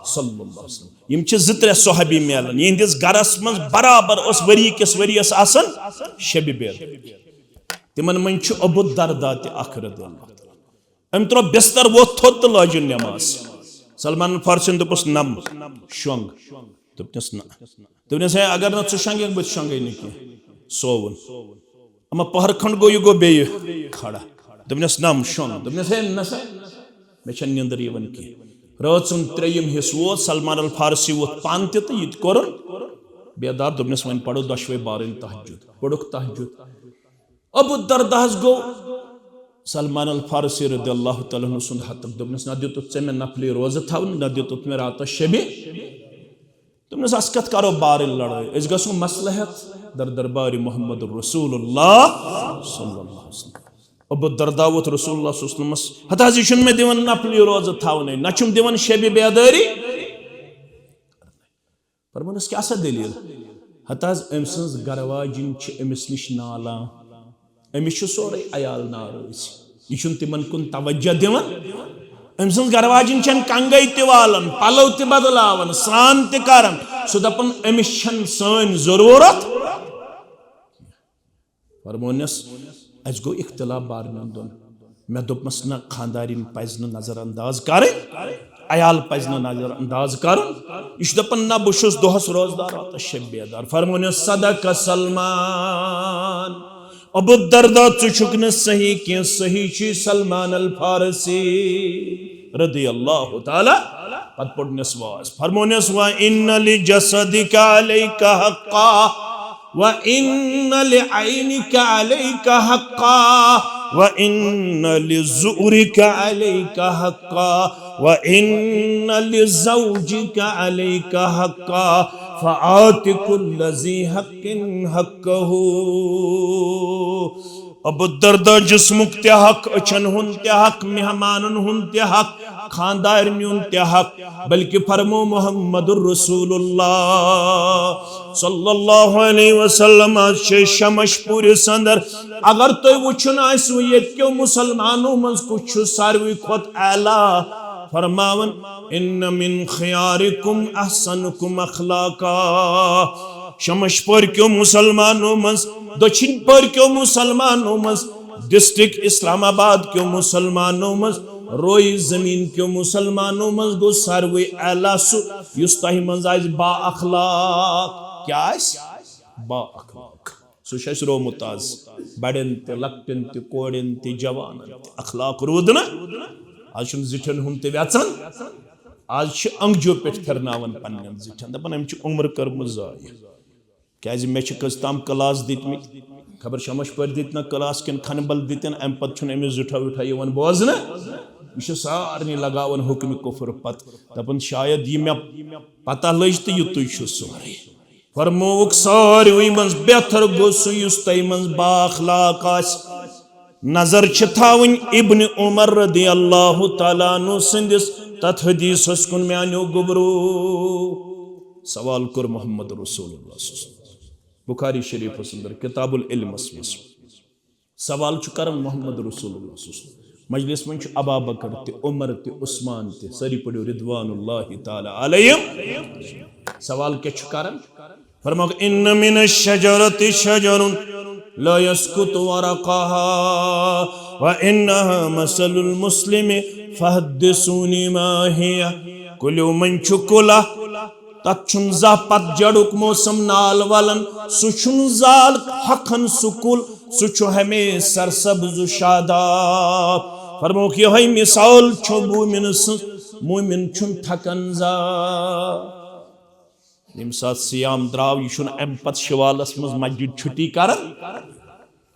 صلی اللہ علیہ وسلم۔ یِم چھِ زٕ ترٛےٚ صحابی میلان، یِہنٛدِس گرس منٛز برابر اوس ؤری کِس ؤریس آسان شبِ بیدٲری۔ تِمن منٛز چھُ ابو الدرداء تہِ اکھ رضی اللہ تعالیٰ۔ أمۍ ترٛوو بستر، ووٚتھ تھوٚد تہٕ لٲجِن نٮ۪ماز۔ سلمان الفارسیَن دوٚپُس، "نَم، شۄنٛگ۔" دوٚپنَس، "نہ۔" دوٚپنَس، "ہے، اگر نہٕ ژٕ شۄنٛگکھ، بہٕ تہِ شۄنٛگَے نہٕ کینٛہہ۔" سووُن۔ اما پہر کھنٛڈ گوٚو، یہِ گوٚو بیٚیہِ کھڑا۔ دوٚپنَس، "نَم، شۄنٛگ۔" دوٚپنَس، "ہے، نہ سا، مےٚ چھَنہٕ نیٚنٛدٕر یِوان کینٛہہ۔" رٲژ ہُنٛد ترٛیٚیِم حصہٕ ووت، سلمان الفارسی ووٚتھ پانہٕ تہِ تہٕ یہِ تہِ کوٚرُن بیدار۔ دوٚپنَس، "وۄنۍ پَرو دۄشوَے بارٕنۍ تہجد۔" پوٚرُکھ تہجد۔ ابو الدرداہس گوٚو سلمان الفارسی رضی اللہ تعالیٰ عنہ سُنٛد ہتک۔ دوٚپنس، "نہ دیُتُتھ ژےٚ مےٚ نفلی روزٕ تھاوُن، نہ دیُتُتھ مےٚ راتس شبِ۔" دوٚپنس، "اسہِ کتھ کرو بارٕنۍ لڑٲے، أسۍ گژھو مصلحت در دربارِ محمد رسول اللہ صلی اللہ علیہ وسلم۔" ابو الدرداء ووٚتھ رسول اللہ صلی اللہ علیہ وسلمس، "ہتہٕ حظ، یہِ چھُنہٕ مےٚ دِوان نفلی روزٕ تھاونَے، نہ چھُم دِوان شبِ بیدٲری۔" فرمونس، "کیٛاہ سا دٔلیٖل؟" ہتہٕ حظ، أمۍ سٕنٛز گرٕ واجِنۍ چھِ أمِس نِش نالان، أمِس چھُ سورُے عیال ناراض، یہِ چھُنہٕ تِمن کُن توجہ دِوان۔ أمۍ سٕنٛز گرٕ واجِنۍ چھَنہٕ کنگَے تہِ والان، پلو تہِ بدلاوان، سرٛان تہِ کران۔ سُہ دپان، أمِس چھَنہٕ سٲنۍ ضروٗرت۔ فرمونس، "اسہِ گوٚو اختلاف بارنٮ۪ن دۄن۔" مےٚ دوٚپمس، "نہ، خاندارِنۍ پزِ نہٕ نظر انداز کرٕنۍ، عیال پزِ نہٕ نظر انداز کرُن۔" یہِ چھُ دپان، "نہ، بہٕ چھُس دۄہس روزدار، راتس شب بیدار۔" فرمونس، "صدق سلمان۔" ابو الدرداء، ژٕ چھُکھ نہٕ صحیح کینٛہہ، صحیح چھُے سلمان الفارسی رضی اللہ تعالیٰ۔ پتہٕ پوٚرنس واز، فرمونس، "وَإِنَّ لِجَسَدِكَ عَلَيْكَ حَقًّا، وَإِنَّ لِعَيْنِكَ عَلَيْكَ حَقًّا، وَإِنَّ لِزُؤْرِكَ عَلَيْكَ حَقًّا، وَإِنَّ لِزَوْجِكَ عَلَيْكَ حَقًّا، فَآتِ كُلَّ ذِي حَقٍّ حَقَّهُ۔" ابو الدرداء، جسمُک تہِ حق، أچھن ہُنٛد تہِ حق، مہمانن ہُنٛد تہِ حق، خاندارنہِ ہُنٛد تہِ حق، بلکہ فرمو محمد رسول اللہ صلی اللہ علیہ وسلم، از چھِ شمش پورِس اندر، اگر تُہۍ وٕچھُن آسِوٕ ییٚتہِ کیو مسلمانو منٛز کُس چھُ ساروٕے کھۄتہٕ اعلیٰ، فرماوان، "ان من خیارکم احسنکم اخلاقا۔" شمش پورِ کیو مسلمانو منٛز، دٔچھِنۍ پورِ کیو مسلمانو منٛز، ڈسٹرکٹ اسلام آباد کیو مسلمانو منٛز، روی زمین کیو مسلمانو منٛز گوٚو ساروی اعلیٰ سُہ یُس تۄہہِ منٛز آسہِ با اخلاق۔ کیٛاہ آسہِ؟ با اخلاق۔ سُہ چھُ اَسہِ روومُت آز بڑٮ۪ن تہِ، لۄکٹٮ۪ن تہِ، کورٮ۪ن تہِ، جوانن تہِ۔ اخلاق روٗد نہٕ۔ آز چھُنہٕ زِٹھٮ۪ن ہُنٛد تہِ وٮ۪ژان۔ آز چھِ انٛگجو پٮ۪ٹھ پھِرناوان پننٮ۪ن زِٹھٮ۪ن، دَپان، "أمۍ چھِ عمر کٔرمٕژ ضایع۔" کیٛازِ مےٚ چھِ کٔژ تام کلاس دِتمٕتۍ، خبر شمش پٲرۍ دِتۍ نہ کلاس کِنہٕ کھنبل دِتِن، اَمہِ پتہٕ چھُنہٕ أمِس زِٹھا وِٹھا یِوان بوزنہٕ۔ یہِ چھُ سارنٕے لگاوان حُکمِ کُفر پتہٕ، دَپان، "شاید یہِ مےٚ پتہ لٔج تہٕ یِتُے چھُ سورُے۔" فرمووُکھ، ساروٕے منٛز بہتر گوٚو سُہ یُس تۄہہِ منٛز با اخلاق آسہِ۔ نظر چھِ تھاوٕنۍ ابن عمر رضی اللہ تعالیٰ عنہ سٕنٛدِس تتھ حدیثس کُن میانیو گوٚبرو۔ سوال کوٚر محمد رسول اللہ صلی اللہ علیہ وسلم بخاری شریفس اندر کتاب العلمس منٛز۔ سوال چھُ کران محمد رسول اللہ صلی اللہ علیہ وسلم۔ مجلس منٛز چھُ ابا بکر تہِ، عمر تہِ، عثمان تہِ، سٲری پٔرِو رضوان اللہ تعالیٰ علیہم۔ سوال کیٛاہ چھُ کران؟ فرمووُکھ، "ان من الشجرة شجر لا يسقط ورقها وانها مثل المسلم فحدثوني ما هي۔" کُلیو منٛز چھُ کُل اکھ، تتھ چھُنہٕ زانٛہہ پتجڑُک موسم نال ولان، سُہ چھُنہٕ زال ہۄکھان سُہ کُل، سُہ چھُ ہمیشہِ سرسبز و شاداب۔ فرمووُکھ، یِہوٚے مثال چھُ مومن سٕنٛز، مومن چھُنہٕ تھکان زانٛہہ۔ ییٚمہِ ساتہٕ صیام درٛاو، یہِ چھُنہٕ اَمہِ پتہٕ شوالس منٛز مسجد چھُٹی کران۔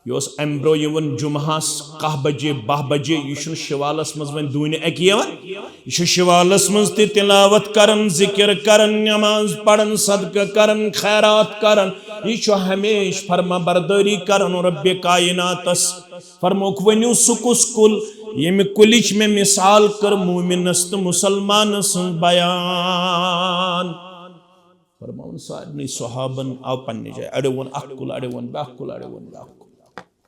یہِ اوس اَمہِ برٛونٛہہ یِوان جمعہس کاہ بجے، باہ بجے، یہِ چھُنہٕ شوالس منٛز وۄنۍ دوٗنہِ اَکہِ یِوان۔ یہِ چھُ شوالس منٛز تہِ تلاوت کران، ذکر کران، نماز پران، صدقہٕ کران، خیرات کران۔ یہِ چھُ ہمیشہِ فرما بردٲری کران رب کائناتس۔ فرمووُکھ، ؤنِو سُہ کُس کُل، ییٚمہِ کُلِچ مےٚ مثال کٔر مومنس تہٕ مسلمانس سٕنٛز بیان۔ فرماوُن سارنٕے صحابن آو پننہِ جایہِ، اڑیو ووٚن اکھ کُل، اڑیو ووٚن بیٛاکھ کُل، اڑیو ووٚن بیٛاکھ کُل۔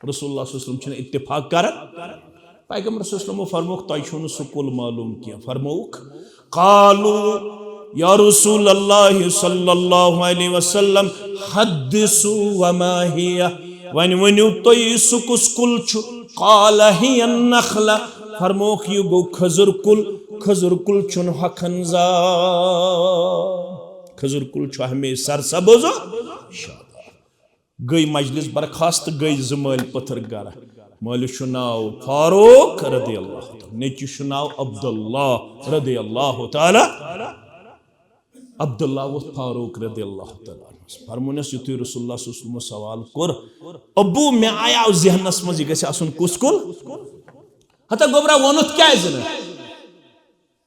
رسول اللہ صلی اللہ علیہ وسلم چھِنہٕ اتفاق کران۔ پیغمبر صلی اللہ علیہ وسلمو فرمووُکھ، تۄہہِ چھُو نہٕ سُہ کُل معلوم کینٛہہ۔ فرمووُکھ، قالوا یا رسول اللہ صلی اللہ علیہ وسلم، حدثوا وما هي، وۄنۍ ؤنِو تُہۍ سُہ کُس کُل چھُ؟ قال هي النخلة، فرمووُکھ، یہِ گوٚو کھٔزٕر کُل، کھٔزٕر کُل چھُنہٕ ہۄکھان زانٛہہ، کھٔزٕر کُل چھُ ہمیشہِ سرسبز و شاداب۔ گٔے مجلس برخاست، گٔے زٕ مٲلۍ پٔتھر گرٕ۔ مٲلِس چھُ ناو فاروق رضی اللہ تعالیٰ، نیٚچوِس چھُ ناو عبداللہ رضی اللہ تعالیٰ۔ عبداللہ ووٚتھ فاروق رضی اللہ تعالیٰ عنہس۔ فرموونس، یُتھُے رسول اللہ صلی اللہ علیہ وسلمو سوال کوٚر، ابو، مےٚ آیاو ذہنس منٛز، یہِ گژھِ آسُن کُس کُل؟ ہتا گوٚبرا، ووٚنُتھ کیٛازِ نہٕ؟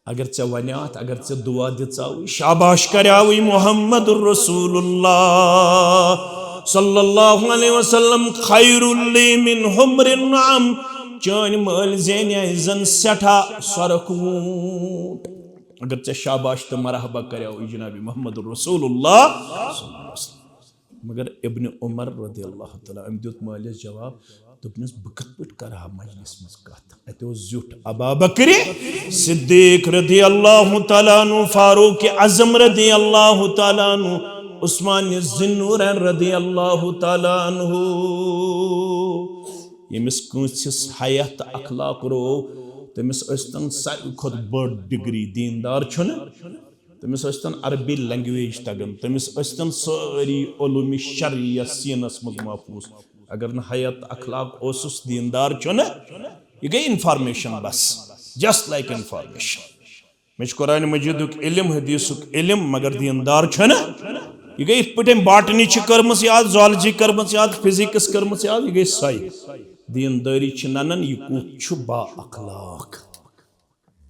اگر ژےٚ ونیاتھ، اگر ژےٚ دعا دِژاوٕے، شاباش کریاوٕے محمد رسول اللہ صلی اللہ علیہ وسلم، خیر لی من حمر النعم، چٲنۍ مٲلۍ زینہِ زن سٮ۪ٹھاہ سۄرکھ ووٗنٛٹ۔ اگر ژےٚ شاباش تہٕ مرحبا کریاوٕے جناب محمد رسول اللہ صلی اللہ علیہ وسلم۔ مگر ابن عمر رضی اللہ تعالیٰ، أمۍ دیُت مٲلِس جواب، دوٚپنَس، "بہٕ کِتھ پٲٹھۍ کَرٕ ہا مجلس منٛز کَتھ؟" اَتہِ اوس زیُٹھ ابا بکرِ صدیق رضی اللہ تعالیٰ عنہ، فاروق اعظم رضی اللہ تعالیٰ عنہ، عثمان ذی النورین رضی اللہ تعالیٰ عنہ۔ ییٚمِس کٲنٛسہِ ہُنٛد حیا تہٕ اخلاق روو، تٔمِس ٲسۍ تن ساروی کھۄتہٕ بٔڑ ڈگری، دیندار چھُنہٕ؟ تٔمِس ٲسۍ تن عربی لینگویج تگان، تٔمِس ٲسۍ تن سٲری علوم شرعیہ سیٖنس منٛز محفوظ۔ اگر نہٕ حیا تہٕ اخلاق اوسُس، دیندار چھُنہٕ، یہِ گٔے انفارمیشن بس، just like information۔ مےٚ چھُ قرآن مجیدُک علم، حدیثُک علم، مگر دیندار چھُنہٕ۔ یہِ گٔے یِتھ پٲٹھۍ أمۍ باٹنی چھِ کٔرمٕژ یاد، زالجی کٔرمٕژ یاد، فزکس کٔرمٕژ یاد، یہِ گٔے سۄے۔ دیندٲری چھِ ننان، یہِ کُس چھُ با اخلاق۔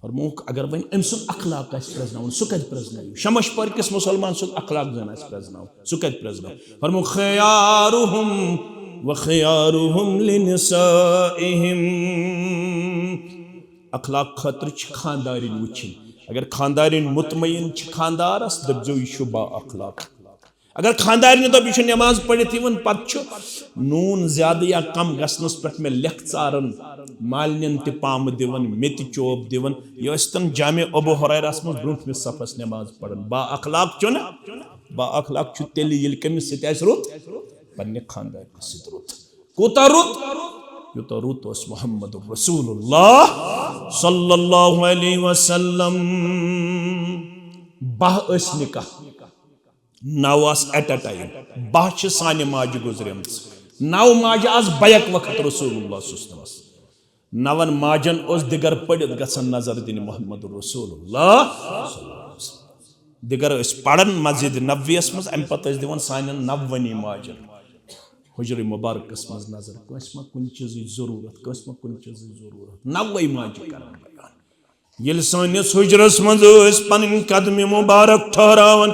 فرمووُکھ، اگر وۄنۍ أمۍ سُنٛد اخلاق آسہِ پرٛزناوُن، سُہ کَتہِ پرٛزنٲوِو؟ شمش پورِ کِس مُسلمان سُنٛد اخلاق زَن آسہِ پرٛزناوُن، سُہ کَتہِ پرٛزناوِ؟ فرمووُکھ، خیارہم و خیارہم لنسائہم۔ اخلاق خٲطرٕ چھِ خاندارِنۍ وٕچھِنۍ۔ اگر خاندارِنۍ مطمئن چھِ خاندارس، دٔپزیو، یہِ چھُ با اخلاق۔ اگر خاندارنہِ دوٚپ، یہِ چھُ نٮ۪ماز پٔرِتھ یِوان، پتہٕ چھُ نوٗن زیادٕ یا کم گژھنس پٮ۪ٹھ مےٚ لیکھ ژاران، مالنٮ۪ن تہِ پامہٕ دِوان، مےٚ تہِ چوب دِوان۔ یہِ ٲسۍ تن جامع ابو ہریرس منٛز برونٛٹھمِس صفس نٮ۪ماز پران۔ با اخلاق چھُنہٕ؟ با اخلاق چھُ تیٚلہِ، ییٚلہِ کٔمِس سۭتۍ آسہِ رُت؟ پننہِ خاندارنہِ سۭتۍ رُت۔ کوٗتاہ رُت؟ یوٗتاہ رُت اوس محمد رسول اللہ صلی اللہ علیہ وسلم۔ باہ ٲسۍ نکاح، نو آسہٕ at a time۔ باہ چھِ سانہِ ماجہِ گُزریمژٕ۔ نو ماجہِ آسہٕ بیک وقت رسول اللہ صلی اللہ علیہ وسلمس۔ نون ماجن اوس دِگر پٔرِتھ گژھان نظر دِنہِ محمد رسول اللہ۔ دِگر ٲسۍ پران مسجد نبویس منٛز، امہِ پتہٕ ٲسۍ دِوان سانٮ۪ن نونی ماجن حجرِ مبارکس منٛز نظر، کٲنٛسہِ ما کُنہِ چیٖزٕچ ضروٗرت، کٲنٛسہِ ما کُنہِ چیٖزٕچ ضروٗرت، نوے ماجہِ کران بیان۔ ییٚلہِ سٲنِس حُجرس منٛز ٲسۍ پنٕنۍ قدمہِ مُبارک ٹھہراوان،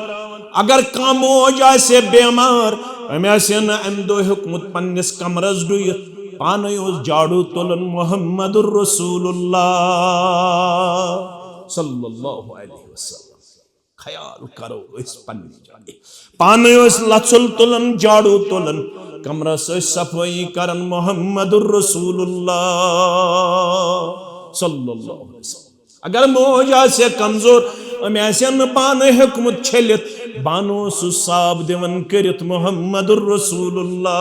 اگر کانٛہہ موج آسہِ ہے بیمار، أمۍ آسہِ ہے نہٕ اَمہِ دۄہ ہیوٚکمُت پننِس کمرس ڈُیِتھ، پانے اوس جاڑوٗ تُلان محمد رسول اللہ صلی اللہ علیہ وسلم۔ خیال کرو أسۍ پننہِ جایہِ۔ پانہٕ ٲسۍ لژھُل تُلان، جاڑوٗ تُلان، کمرس ٲسۍ صفٲیی کران محمد رسول اللہ صلی اللہ علیہ وسلم۔ اگر موج آسہِ ہے کمزور، أمۍ آسہِ ہے نہٕ پانہٕ ہیوٚکمُت چھٔلِتھ، بانہٕ اوسُس صاف دِوان کٔرِتھ محمد رسول اللہ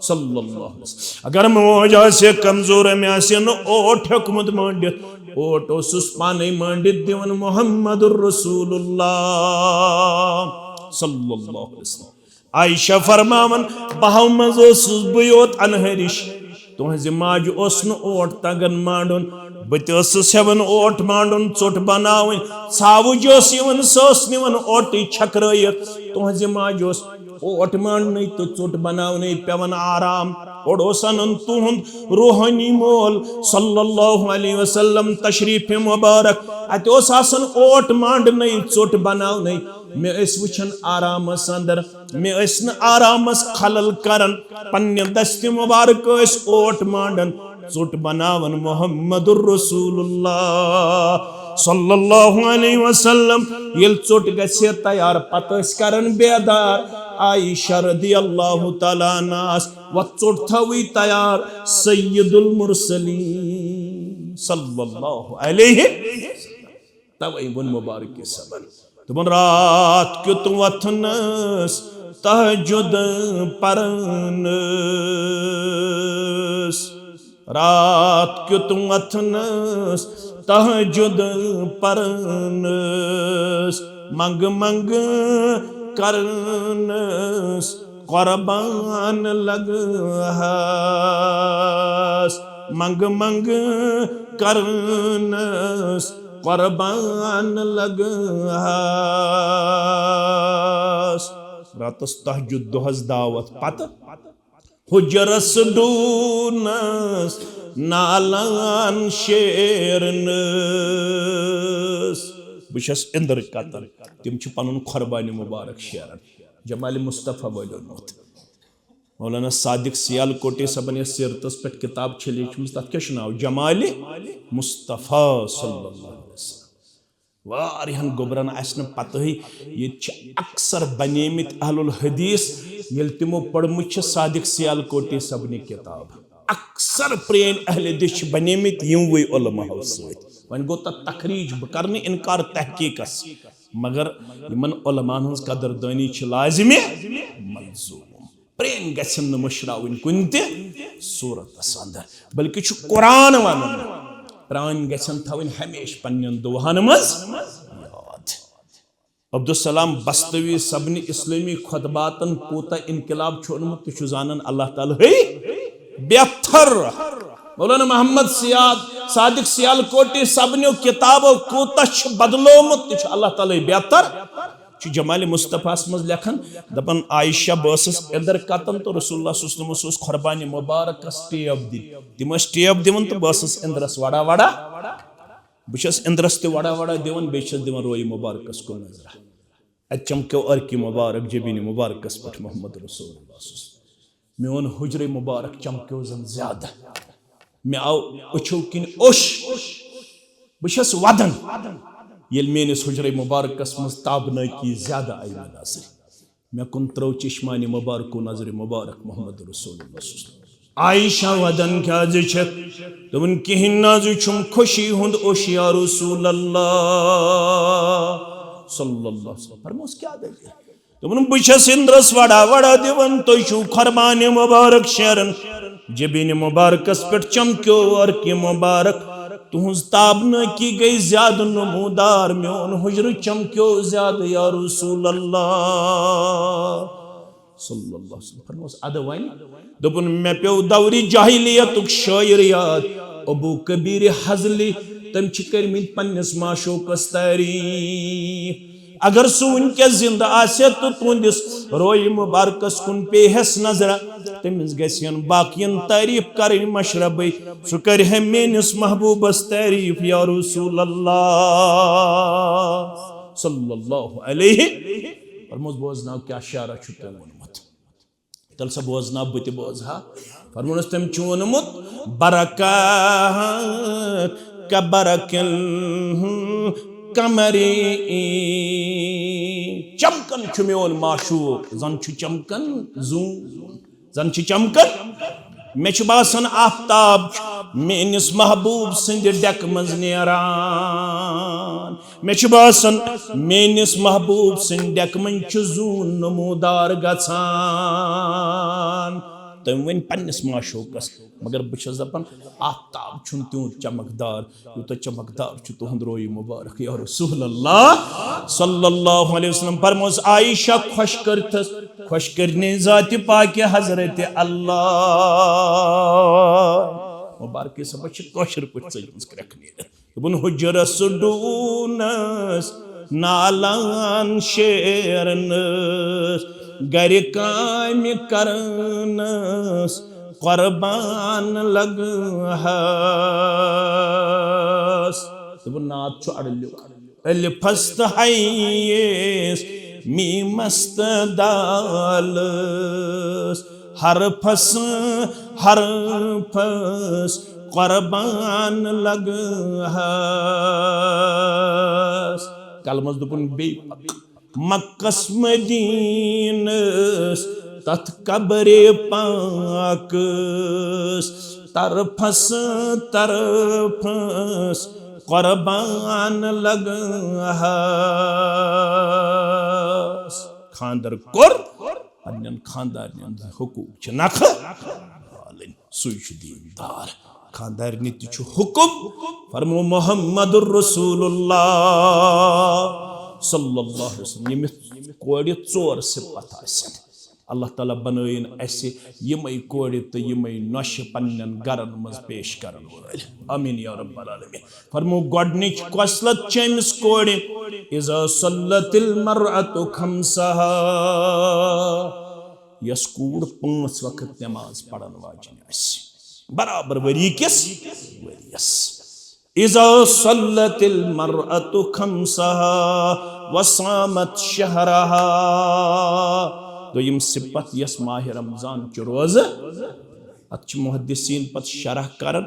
صلی اللہ علیہ وسلم۔ اگر موج آسہِ ہے کمزور، أمۍ آسہِ ہے نہٕ اوٹ ہیوٚکمُت مٲنڈِتھ، اوٹ اوسُس پانے مٲنڈِتھ دِوان محمد رسول اللہ صلی اللہ علیہ وسلم۔ عائشہ فرماوان، بہو منٛز ٲسٕس بہٕ یوت انہٲرِش، تُہنٛزِ ماجہِ اوس نہٕ اوٹ تگان مانڈُن، بہٕ تہِ ٲسٕس ہٮ۪وان اوٹ مانڈُن، ژوٚٹ بناوٕنۍ، ژھاوٕج ٲس یِوان، سۄ ٲس نِوان اوٹٕے چھکرٲیِتھ۔ تُہنٛزِ ماجہِ اوس اوٹ مانڈنٕے تہٕ ژوٚٹ بناونٕے پٮ۪وان آرام۔ اورٕ اوس انان تُہُنٛد روحٲنی مول صلی اللہ علیہ وسلم تشریف مبارک، اتہِ اوس آسان اوٹ مانڈنٕے، ژوٚٹ بناونٕے۔ مےٚ ٲسۍ وٕچھان آرامس اندر، مےٚ ٲسۍ نہٕ آرامس خلل کران۔ پننہِ دستہِ مبارک ٲسۍ اوٹ مانڈان، ژوٚٹ بناوان محمد رسول اللہ صلی اللہ علیہ وسلم۔ ییٚلہِ ژوٚٹ گژھِ ہے تیار، پتہٕ ٲسۍ کران بیدار عائشہ رضی اللہ تعالیٰ عنہاس، وۄتھ ژوٚٹ تھاوٕے تیار سید المرسلین صلی اللہ علیہ۔ توے ووٚن مبارک صٲبن، دوٚپُن، راتھ کیُتھ وۄتھنس تہجد پرنس، راتھ کیُتھ وۄتھنس تہجد پرنس، منگ منگ کرنس قربان لگہس، منگ منگ کرنس قربان لگہس۔ راتس تہجد، دۄہس دعوت، پتہٕ حجرس ڈوٗنس نالان شیرنس۔ بہٕ چھَس اِندر کتن، تِم چھِ پنُن قربانِ مبارک شیران۔ جمالِ مصطفیٰ وٲلۍ اوٚنمُت۔ مولانا صادق سیالکوٹی صٲبن یۄس سیرتس پٮ۪ٹھ کتاب چھےٚ لیٖچھمٕژ، تتھ کیٛاہ چھُ ناو؟ جمالِ مصطفیٰ صلی اللہ علیہ وسلم۔ واریاہن گوٚبرن آسہِ نہٕ پتہٕے، ییٚتہِ چھِ اکثر بنیمٕتۍ اہل الحدیث، ییٚلہِ تِمو پٔرمٕژ چھِ صادق سیالکوٹی صٲبنہِ کتاب۔ اکثر پرٛٲنۍ اہل حدیث چھِ بنیمٕتۍ یِموٕے علماہو سۭتۍ۔ وۄنۍ گوٚو تتھ تخریج، بہٕ کرٕ نہٕ انکار تحقیقس، مگر یِمن علماہن ہٕنٛز قدردٲنی چھِ لازمِ ملزوم۔ پرٛٲنۍ گژھن نہٕ مٔشراوٕنۍ کُنہِ تہِ صوٗرتس اندر، بلکہِ چھُ قرآن ونان، پرٛٲنۍ گژھن تھاوٕنۍ ہمیشہِ پننٮ۪ن دُعاہن منٛز یاد۔ عبدالسلام بستوی صٲبنہِ اسلٲمی خطباتن کوٗتاہ انقلاب چھُ اوٚنمُت، تہِ چھُ زانان اللہ تعالیٰ ہٕے بہتر۔ مولانا محمد سیاد صادق سیالکوٹی صٲبنیو کتابو کوٗتاہ چھُ بدلومُت، تہِ چھُ اللہ تعالیٰ ہٕے بہتر۔ چھُ جمالِ مصطفیٰ ہس منٛز لیکھان، دپان، عائشہ، بہٕ ٲسٕس اِندر کتن تہٕ رسول اللہ صلی اللہ علیہ وسلمس اوس قربانِ مبارکس ٹیب دِنۍ۔ تِم ٲسۍ ٹیب دِوان تہٕ بہٕ ٲسٕس اِندرس وڑا وڑا۔ بہٕ چھَس اِندرس تہِ وڑا وڑا دِوان، بیٚیہِ چھَس دِوان رویہِ مبارکس کُن نظرہ۔ اتہِ چمکیو عرقِ مبارک جبینِ مبارکس پٮ۪ٹھ محمد رسول اللہ صلی اللہ علیہ وسلم۔ میون حجرے مبارک چمکیو زن زیادٕ۔ مےٚ آو أچھو کِنۍ اوٚش۔ بہٕ چھَس وَدان، ییٚلہِ میٲنِس حجرے مبارکس منٛز تابنٲکی زیادٕ آیہِ مےٚ نظرِ۔ مےٚ کُن ترٲو چشمانِ مبارکو نظرِ مبارک محمد رسول اللہ صلی اللہ علیہ وسلم۔ عائشہ وَدان کیازِ چھَکھ؟ دوٚپُن، کِہیٖنۍ نہ حظ، یہِ چھُم خوشی ہُنٛد اوٚش یا رسول اللہ صلی اللہ علیہ وسلم۔ فرموس، کیٛاہ دٔلیٖل؟ دوٚپُن، بہٕ چھَس اِندرس وڑا وڑا دِوان، تُہۍ چھِو قربانِ مبارک شیران۔ جبین مبارکس پٮ۪ٹھ چمکیو عرق مبارک، تُہنٛز تابنٲکی گٔے زیادٕ نمودار، میون حجرٕ چمکیو زیادٕ یا رسول اللہ۔ صلی اللہ علیہ وسلم فرموس، ادٕ وۄنۍ۔ دوٚپُن، مےٚ پیوٚو دورِ جاہلیتُک شٲعر یاد، ابو کبیر حضلی، تٔمۍ چھِ کٔرمٕتۍ پننِس معشوقس تعریف۔ اگر سُہ وٕنکیٚس زندٕ آسہِ تہٕ تُہنٛدِس رویہِ مبارکس کُن پیٚیہِ ہس نظرہ، تٔمِس گژھِ ہن باقین تعریف کرٕنۍ مشربٕے، سُہ کرِ ہے میٲنِس محبوبس تعریف یا رسول اللہ صلی اللہ علیہ۔ فرموس، بوزناو کیٛاہ شعرا چھُ تۄہہِ ووٚنمُت۔ تیٚلہِ سا بوزناو بہٕ تہِ بوزٕ ہا۔ فرموونَس تٔمۍ چھُ ووٚنمُت، برکات کا برق القمر، چمکان چھُ میون معشوق، زن چھُ چمکان زوٗن، زن چھُ چمکان۔ مےٚ چھُ باسان آفتاب چھُ میٲنِس محبوب سٕنٛدِ ڈیکہٕ منٛز نیران۔ مےٚ چھُ باسان، میٲنِس محبوب سٕنٛدِ ڈیکہٕ منٛز چھُ زوٗن نمودار گژھان۔ تٔمۍ ؤنۍ پننِس معشوقس، مگر بہٕ چھُس دپان، آفتاب چھُنہٕ تیوٗت چمکدار، یوٗتاہ چمکدار چھُ تُہُنٛد رویہِ مبارک یا رسول اللہ صلی اللہ علیہ وسلم۔ فرموس، عائشہ خۄش کٔرتھس، خۄش کٔرنہِ ذاتِ پاکہِ حضرت اللہ۔ مبارکٕے صٲبس چھِ کٲشِر پٲٹھۍ ژٔجمٕژ کرٛٮ۪کھ نیٖرِتھ۔ دوٚپُن، حُجرس ڈوٗنس نالان شیرنس، گرِ کامہِ کرنس قربان لگہس۔ دوٚپُن، نعت چھُ اَڑلیُک۔ الفس تہٕ حیس، میمس تہٕ دالس، حرفس، حرفس قربان لگہس۔ کلمس دوٚپُن بیٚیہِ پتہٕ، مکس مدینس، تتھ قبرِ پاکس، طرفس طرفس قربان لگہس۔ خاندر کوٚر، پننٮ۪ن خاندارنٮ۪ن ہٕنٛدۍ حقوٗق چھِ نکھٕ والٕنۍ۔ سُے چھُ دیٖندار۔ خاندارنہِ تہِ چھُ حُکُم۔ فرمو محمد رسول اللہ صلی اللہ علیہ وسلم، ییٚمِس کورِ ژور صفت آسن، اللہ تعالیٰ بنٲیِن اسہِ یِمے کورِ تہٕ یِمے نۄشہِ پننٮ۪ن گرن منٛز پیش کرن وٲلۍ۔ آمین یا رب العالمین۔ فرمو، گۄڈنِچ خصلت چھِ أمِس کورِ، اذا صلت المرأة خمسها، یۄس کوٗر پانٛژھ وقت نماز پرن واجِنۍ آسہِ، برابر ؤری کِس ؤریس۔ اذا صلت المرأة خمسها وصامت شهرها۔ دوٚیِم صفت، یۄس ماہِ رمضان چہِ روزٕ، اتھ چھِ محدثین پتہٕ شرح کران،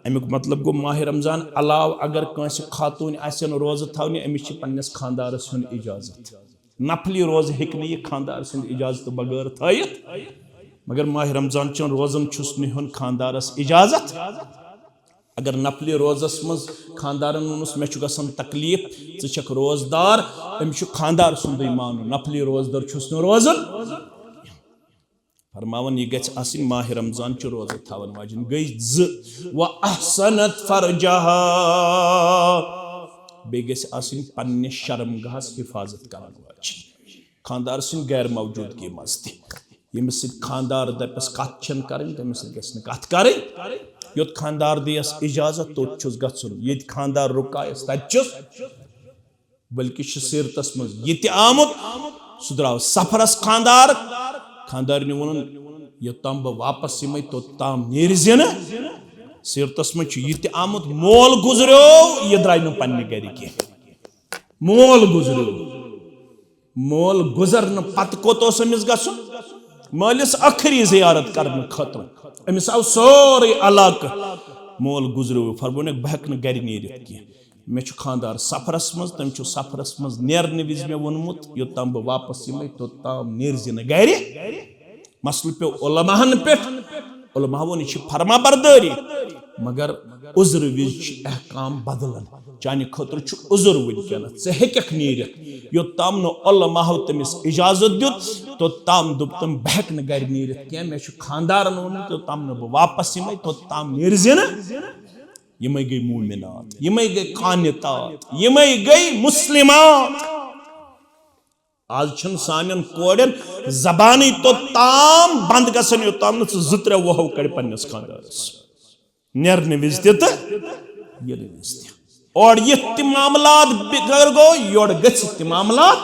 امیُک مطلب گوٚو، ماہِ رمضان علاوٕ اگر کٲنٛسہِ خاتوٗنہِ آسن روزٕ تھاونہِ، أمِس چھِ پننِس خاندارس ہُنٛد اجازت۔ نفلی روزٕ ہیٚکہِ نہٕ یہِ خاندار سٕنٛدِ اجازتہٕ بغٲر تھٲیِتھ، مگر ماہِ رمضان چٮ۪ن روزن چھُس نہٕ ہیوٚن خاندارس اجازت۔ اگر نفلی روزس منٛز خاندارن ووٚنُس، مےٚ چھُ گژھان تکلیف، ژٕ چھکھ روزدار، أمِس چھُ خاندار سُنٛدُے مانُن، نفلی روزدار چھُس نہٕ روزان۔ فرماوان، یہِ گژھِ آسٕنۍ ماہِ رمضان چہِ روزٕ تھاون واجِنۍ۔ گٔے زٕ۔ و احصنت فرجها، بیٚیہِ گژھِ آسٕنۍ پننِس شرمگاہس حفاظت کرن واجِنۍ۔ خاندار سٕنٛدِ غیر موجودگی منٛز تہِ ییٚمِس سۭتۍ خاندار دپس کتھ چھنہٕ کرٕنۍ، تٔمِس سۭتۍ گژھِ نہٕ کتھ کرٕنۍ۔ یوٚت خاندار دِیس اجازت، توٚت چھُس گژھُن۔ ییٚتہِ خاندار رُکایس، تتہِ چھُس۔ بلکہِ چھُ سیرتس منٛز یہِ تہِ آمُت، سُہ درٛاو سفرس خاندار، خاندارنہِ ووٚنُن، یوٚتام بہٕ واپس یِمے، توٚتام نیرِ زِ نہٕ۔ سیرتس منٛز چھُ یہِ تہِ آمُت، مول گُزریو، یہِ درٛاے نہٕ پننہِ گرِ کینٛہہ۔ مول گُزریو۔ مول گُزرنہٕ پتہٕ کوٚت اوس أمِس گژھُن؟ مٲلِس ٲخری زیارت کرنہٕ خٲطرٕ۔ أمِس آو سورُے علاقہٕ۔ مول گُزریو، فرمونکھ، بہٕ ہٮ۪کہٕ نہٕ گرِ نیٖرِتھ کینٛہہ۔ مےٚ چھُ خانٛدار سفرس منٛز، تٔمۍ چھُ سفرس منٛز نیرنہٕ وِزِ مےٚ ووٚنمُت، یوٚتام بہٕ واپس یِمے، توٚتام نیرِ زِ نہٕ گرِ۔ مسلہٕ پیوٚو علماہن پٮ۪ٹھ۔ علماہو ووٚن، یہِ چھِ فرما بردٲری، مگر عذرٕ وِزِ چھِ احکام بدلان۔ چانہِ خٲطرٕ چھُ عذر وٕنکیٚنس، ژٕ ہیٚککھ نیٖرِتھ۔ یوٚتام نہٕ علماہو تٔمِس اجازت دیُت، توٚت تام دوٚپ تٔمۍ، "بہٕ ہٮ۪کہٕ نہٕ گرِ نیٖرِتھ کینٛہہ، مےٚ چھُ خانٛدارن ووٚنمُت، توٚت تام نہٕ بہٕ واپس یِمے، توٚت تام نیٖرزِ نہٕ۔" یِمے گٔے مومنات، یِمے گٔے قانتات، یِمے گٔے مسلمات۔ آز چھنہٕ سانٮ۪ن کورٮ۪ن زبانٕے توٚت تام بند گژھان، یوٚت تام نہٕ ژٕ زٕ ترٛےٚ وُہو کڑِ پننِس خانٛدارس۔ نیرنہٕ وِزِ تہِ تہٕ یِنہٕ وِزِ تہِ۔ اورٕ یِتھ تہِ معاملات بِگڑ گوٚو، یورٕ گٔژھِتھ تہِ معاملات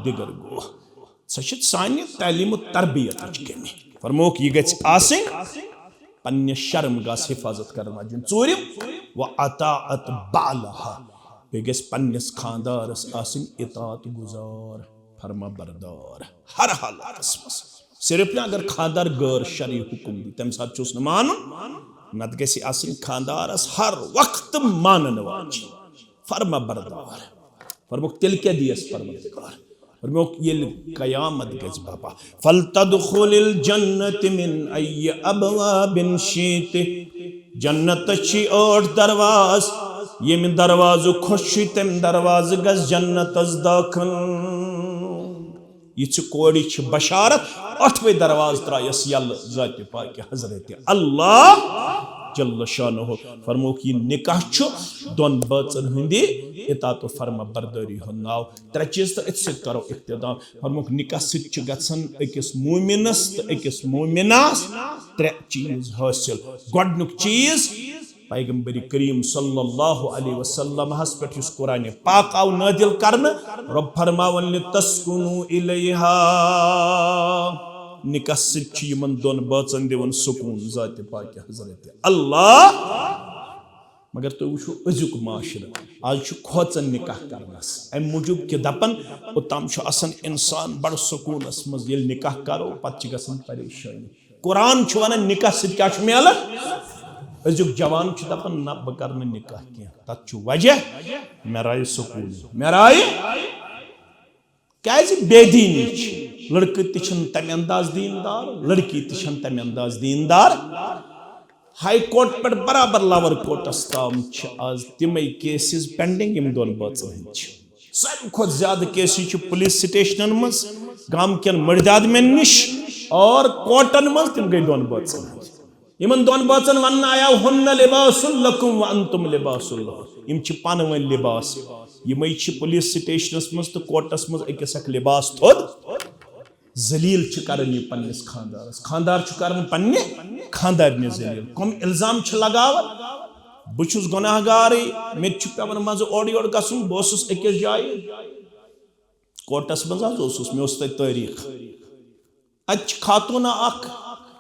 بِگڑ گوٚو۔ سۄ چھِ سانہِ تعلیٖم و تربیتٕچ کٔمی۔ فرمووُکھ، یہِ گژھِ آسٕنۍ پننہِ شرم گاہس حفاظت کرن واجیٚنۍ۔ ژوٗرِم، و اطاعت بعلہا، بیٚیہِ گژھِ پننِس خانٛدارس آسٕنۍ اطاعت گزار، فرما بردار ہر حالتس منٛز۔ صرف نہٕ اگر خانٛدار غٲر شرعی حکم دی، تمہِ ساتہٕ چھُس نہٕ مانُن، نتہٕ گژھِ آسٕنۍ خانٛدارس ہر وقتہٕ مانن واجیٚنۍ، فرما بردار۔ فرمووُکھ، تیٚلہِ کیٛاہ دِیَس پروردگار؟ فرمووُکھ، ییٚلہِ قیامت گژھِ بپا، فلتدخل الجنة من أي أبواب شئت۔ جنتس چھِ ٲٹھ درواز، ییٚمہِ دروازٕ خۄش چھُ، تمہِ دروازٕ گژھِ جنتس دٲخل۔ یہِ چھِ کورِ چھِ بشارت، ٲٹھوے دروازٕ ترایس یلہٕ ذاتِ پاکہِ حضرت اللہ جل شانہ۔ فرمووُکھ، یہِ نکاح چھُ دۄن بٲژن ہٕنٛدِ اطاعت و فرما بردٲری ہُنٛد ناو۔ ترٛےٚ چیٖز تہٕ أتھۍ سۭتۍ کرو اختتام۔ فرمووُکھ، نکاح سۭتۍ چھِ گژھان أکِس مومنس تہٕ أکِس مومناس ترٛےٚ چیٖز حٲصِل۔ گۄڈٕنیُک چیٖز، پیغمبر کریم صلی اللہ علیہ وسلم ہس پٮ۪ٹھ یُس قرآن پاک آو نازل کرنہٕ، رب فرماوان، لِتَسْكُنُوا إِلَيْهَا۔ نکاح سۭتۍ چھُ یِمن دۄن بٲژن دِوان سکوٗن ذاتِ پاکہِ حضرت اللہ۔ مگر تُہۍ وٕچھِو أزیُک معاشرٕ، آز چھُ کھوژان نکاح کرنس، امہِ موٗجوٗب کہِ دپان، اوٚتام چھُ آسان انسان بڑٕ سکوٗنس منٛز، ییٚلہِ نکاح کرو پتہٕ چھِ گژھان پریشٲنی۔ قرآن چھُ ونان نکاح سۭتۍ کیٛاہ چھُ میلان؟ أزیُک جوان چھُ دپان، نہ، بہٕ کرٕ نہٕ نکاح کینٛہہ۔ تتھ چھُ وجہ، مےٚ رایہِ سکوٗن، مےٚ رایہِ۔ کیازِ؟ بے دیٖنی چھِ۔ لڑکہٕ تہِ چھِنہٕ تمہِ انداز دیٖندار، لڑکی تہِ چھَنہٕ تمہِ انداز دیٖندار۔ ہائی کورٹ پٮ۪ٹھ برابر لور کورٹس تام چھِ آز تِمے cases pending یِم دۄن بٲژن ہٕنٛدۍ چھِ۔ ساروی کھۄتہٕ زیادٕ cases چھِ پولیس سٹیشنن منٛز، گامکٮ۪ن مٔردِ آدمٮ۪ن نِش اور کورٹن منٛز، تِم گٔے دۄن بٲژن ہٕنٛدۍ۔ یِمن دۄن بٲژن وننہٕ آیاو، ہن لباس لکم و انتم لباس لہن۔ یِم چھِ پانہٕ ؤنۍ لباس۔ یِمے چھِ پولیس سٹیشنس منٛز تہٕ کورٹس منٛز أکِس اکھ لباس تھوٚد۔ ذلیل چھِ کران یہِ پننِس خانٛدارس، خانٛدار چھُ کران پننہِ خانٛدارنہِ ذلیل۔ کم الزام چھِ لگاوان؟ بہٕ چھُس گۄناہ گارٕے، مےٚ تہِ چھُ پٮ۪وان منٛزٕ اورٕ یورٕ گژھُن۔ بہٕ اوسُس أکِس جایہِ کورٹس منٛز حظ اوسُس، مےٚ اوس تتہِ تٲریٖخ۔ اتہِ چھِ خاتوٗنہ اکھ،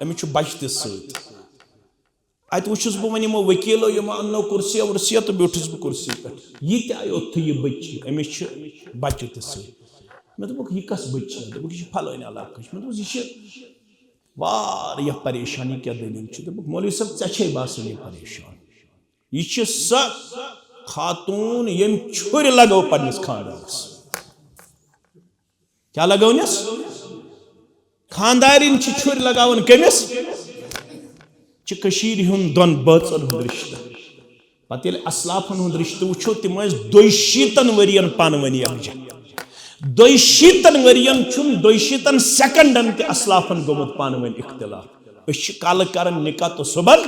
أمِس چھُ بچہِ تہِ سۭتۍ۔ اتہِ وُچھُس بہٕ وۄنۍ یِمو ؤکیٖلو، یِمو اننو کُرسیہ وُرسیہ تہٕ بیوٗٹھُس بہٕ کُرسی پٮ۪ٹھ۔ یہِ تہِ آیہِ اوٚتھُے، یہِ بٔچی، أمِس چھِ بچہِ تہِ سۭتۍ۔ مےٚ دوٚپُکھ، یہِ کۄس بٔچی چھِ؟ دوٚپُکھ، یہِ چھِ فلٲنۍ علاقٕچ۔ مےٚ دوٚپُس، یہِ چھِ واریاہ پریشان، یہِ کیٛاہ دٔلیٖل چھِ؟ دوٚپُکھ، مولوی صٲب، ژےٚ چھے باسان یہِ پریشان۔ یہِ چھِ سۄ خاتوٗن، ییٚمۍ چھُرِ لگٲو پننِس خانٛدارس۔ کیٛاہ لگٲونس؟ خانٛدارِنۍ چھِ چھُرِ لگاوان کٔمِس؟ چھِ کٔشیٖرِ ہُنٛد دۄن بٲژن ہُنٛد رشتہٕ۔ پتہٕ ییٚلہِ اسلافن ہُنٛد رشتہٕ وٕچھو، تِم ٲسۍ دۄیہِ شیٖتن ؤرین پانہٕ ؤنۍ یکجاہ۔ دۄیہِ شیٖتن ؤرین چھُنہٕ دۄیہِ شیٖتن سیکنڈن تہِ اسلافن گوٚمُت پانہٕ ؤنۍ اختلاف۔ أسۍ چھِ کالہٕ کران نکاح تہٕ صبحن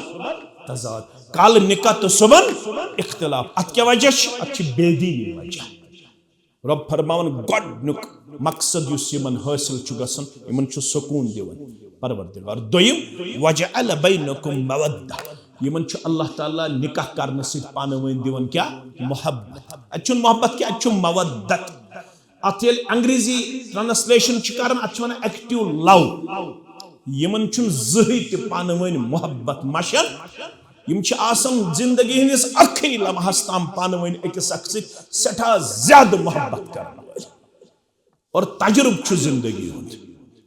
تضاد، کالہٕ نکاح تہٕ صبحن اختلاف۔ اتھ کیٛاہ وجہ چھُ؟ اتھ چھِ بے دیٖنی وجہ۔ رب فرماوان، گۄڈٕنیُک مقصد یُس یِمن حٲصِل چھُ گژھان، یِمن چھُ سکوٗن دِوان پروردگار۔ دوٚیِم، وجعل بینکم مودہ، یِمن چھُ اللہ تعالیٰ نکاح کرنہٕ سۭتۍ پانہٕ ؤنۍ دِوان کیٛاہ؟ محبت۔ اتہِ چھُنہٕ محبت کینٛہہ، اتہِ چھُ مودت۔ اتھ ییٚلہِ انگریزی translation چھِ کران، اتھ چھِ ونان active love۔ یِمن چھُنہٕ زٕہٕے تہِ پانہٕ ؤنۍ محبت مشان۔ یِم چھِ آسان زندگی ہٕنٛدِس ٲخری لمحس تام پانہٕ ؤنۍ أکِس اکھ سۭتۍ سٮ۪ٹھاہ زیادٕ محبت کرن وٲلۍ۔ اور تجربہٕ چھُ زندگی ہُنٛد،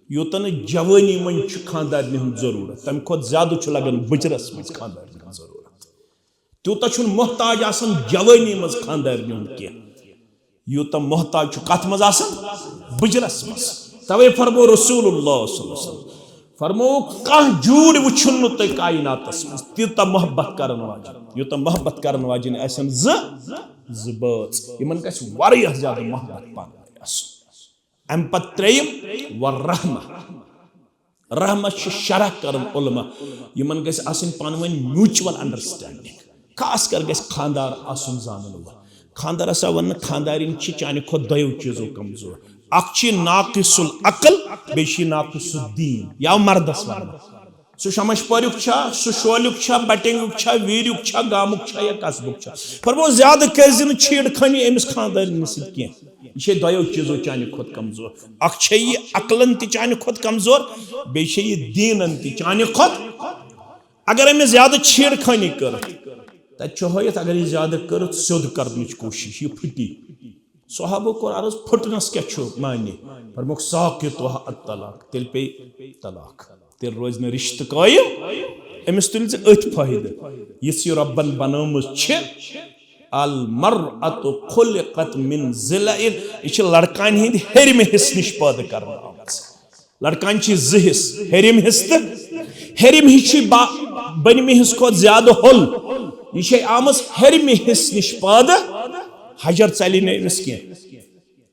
یوٗتاہ نہٕ جوٲنی منٛز چھُ خانٛدارنہِ ہُنٛد ضروٗرت، تَمہِ کھۄتہٕ زیادٕ چھُ لگان بٕجرس منٛز خانٛدارنہِ ہُنٛد ضروٗرت۔ تیوٗتاہ چھُنہٕ محتاج آسان جوٲنی منٛز خانٛدارنہِ ہُنٛد کینٛہہ، یوٗتاہ محتاج چھُ کتھ منٛز آسان؟ بٕجرس منٛز۔ توے فرمو رسول اللہ صلی اللہ علیہ وسلم، فرمو، کانٛہہ جوٗرۍ وٕچھُن نہٕ تۄہہِ کائناتس منٛز تیوٗتاہ محبت کرن واجٮ۪ن، یوٗتاہ محبت کرن واجٮ۪ن آسن زٕ، زٕ بٲژ۔ یِمن گژھِ واریاہ زیادٕ محبت پانہٕ ؤنۍ آسُن۔ امہِ پتہٕ ترٛیٚیِم، والرحمہ۔ رحمت چھِ شرح کران علماء، یِمن گژھِ آسٕنۍ پانہٕ ؤنۍ mutual understanding۔ خاص کر گژھِ خاندار آسُن زانن وول۔ خاندارس آو وننہٕ، خاندارِنۍ چھِ چانہِ کھۄتہٕ دۄیو چیٖزو کمزور۔ اکھ چھِ ناقص العقل، بیٚیہِ چھِ ناقص الدین، یا مردس وننہٕ۔ سُہ شمش پوریُک چھا، سُہ شولیُک چھا، بٹنگُک چھا، ویریُک چھا، گامُک چھا یا قصبُک چھا؟ فرموو، زیادٕ کٔرۍ زِ نہٕ چھیڑ خانی أمِس خاندارِنِس سۭتۍ کینٛہہ۔ یہِ چھے دۄیو چیٖزو چانہِ کھۄتہٕ کمزور۔ اکھ چھے یہِ عقلن تہِ چانہِ کھۄتہٕ کمزور، بیٚیہِ چھے یہِ دیٖنن تہِ چانہِ کھۄتہٕ۔ اگر أمِس زیادٕ چھیڑ خانی کٔر، تتہِ چھُ ہٲیِتھ، اگر یہِ زیادٕ کٔر، سیوٚد کرنٕچ کوٗشش، یہِ پھٹی۔ صحابو کوٚر عرض، پھٹنس کیٛاہ چھُ معنی؟ فرموکھ، ساقطها الطلاق، تیٚلہِ پیٚیہِ طلاق، تیٚلہِ روزِ نہٕ رشتہٕ قٲیِم۔ أمِس تُلۍ ژٕ أتھۍ فٲیدٕ، یِژھ یہِ رۄبن بنٲومٕژ چھِ۔ المرأة خلقت من ضلع، یہِ چھِ لڑکانہِ ہٕنٛدِ ہیٚرمہِ حصہٕ نِش پٲدٕ کرنہٕ آمٕژ۔ لڑکانہِ چھِ زٕ حصہٕ، ہیٚرِم حصہٕ تہٕ ہیٚرِم حصہٕ چھِ با-، بٔنمہِ حصہٕ کھۄتہٕ زیادٕ ہوٚل۔ یہِ چھے آمٕژ ہیٚرمہِ حصہٕ نِش پٲدٕ۔ حجر ژلہِ نہٕ أمِس کینٛہہ،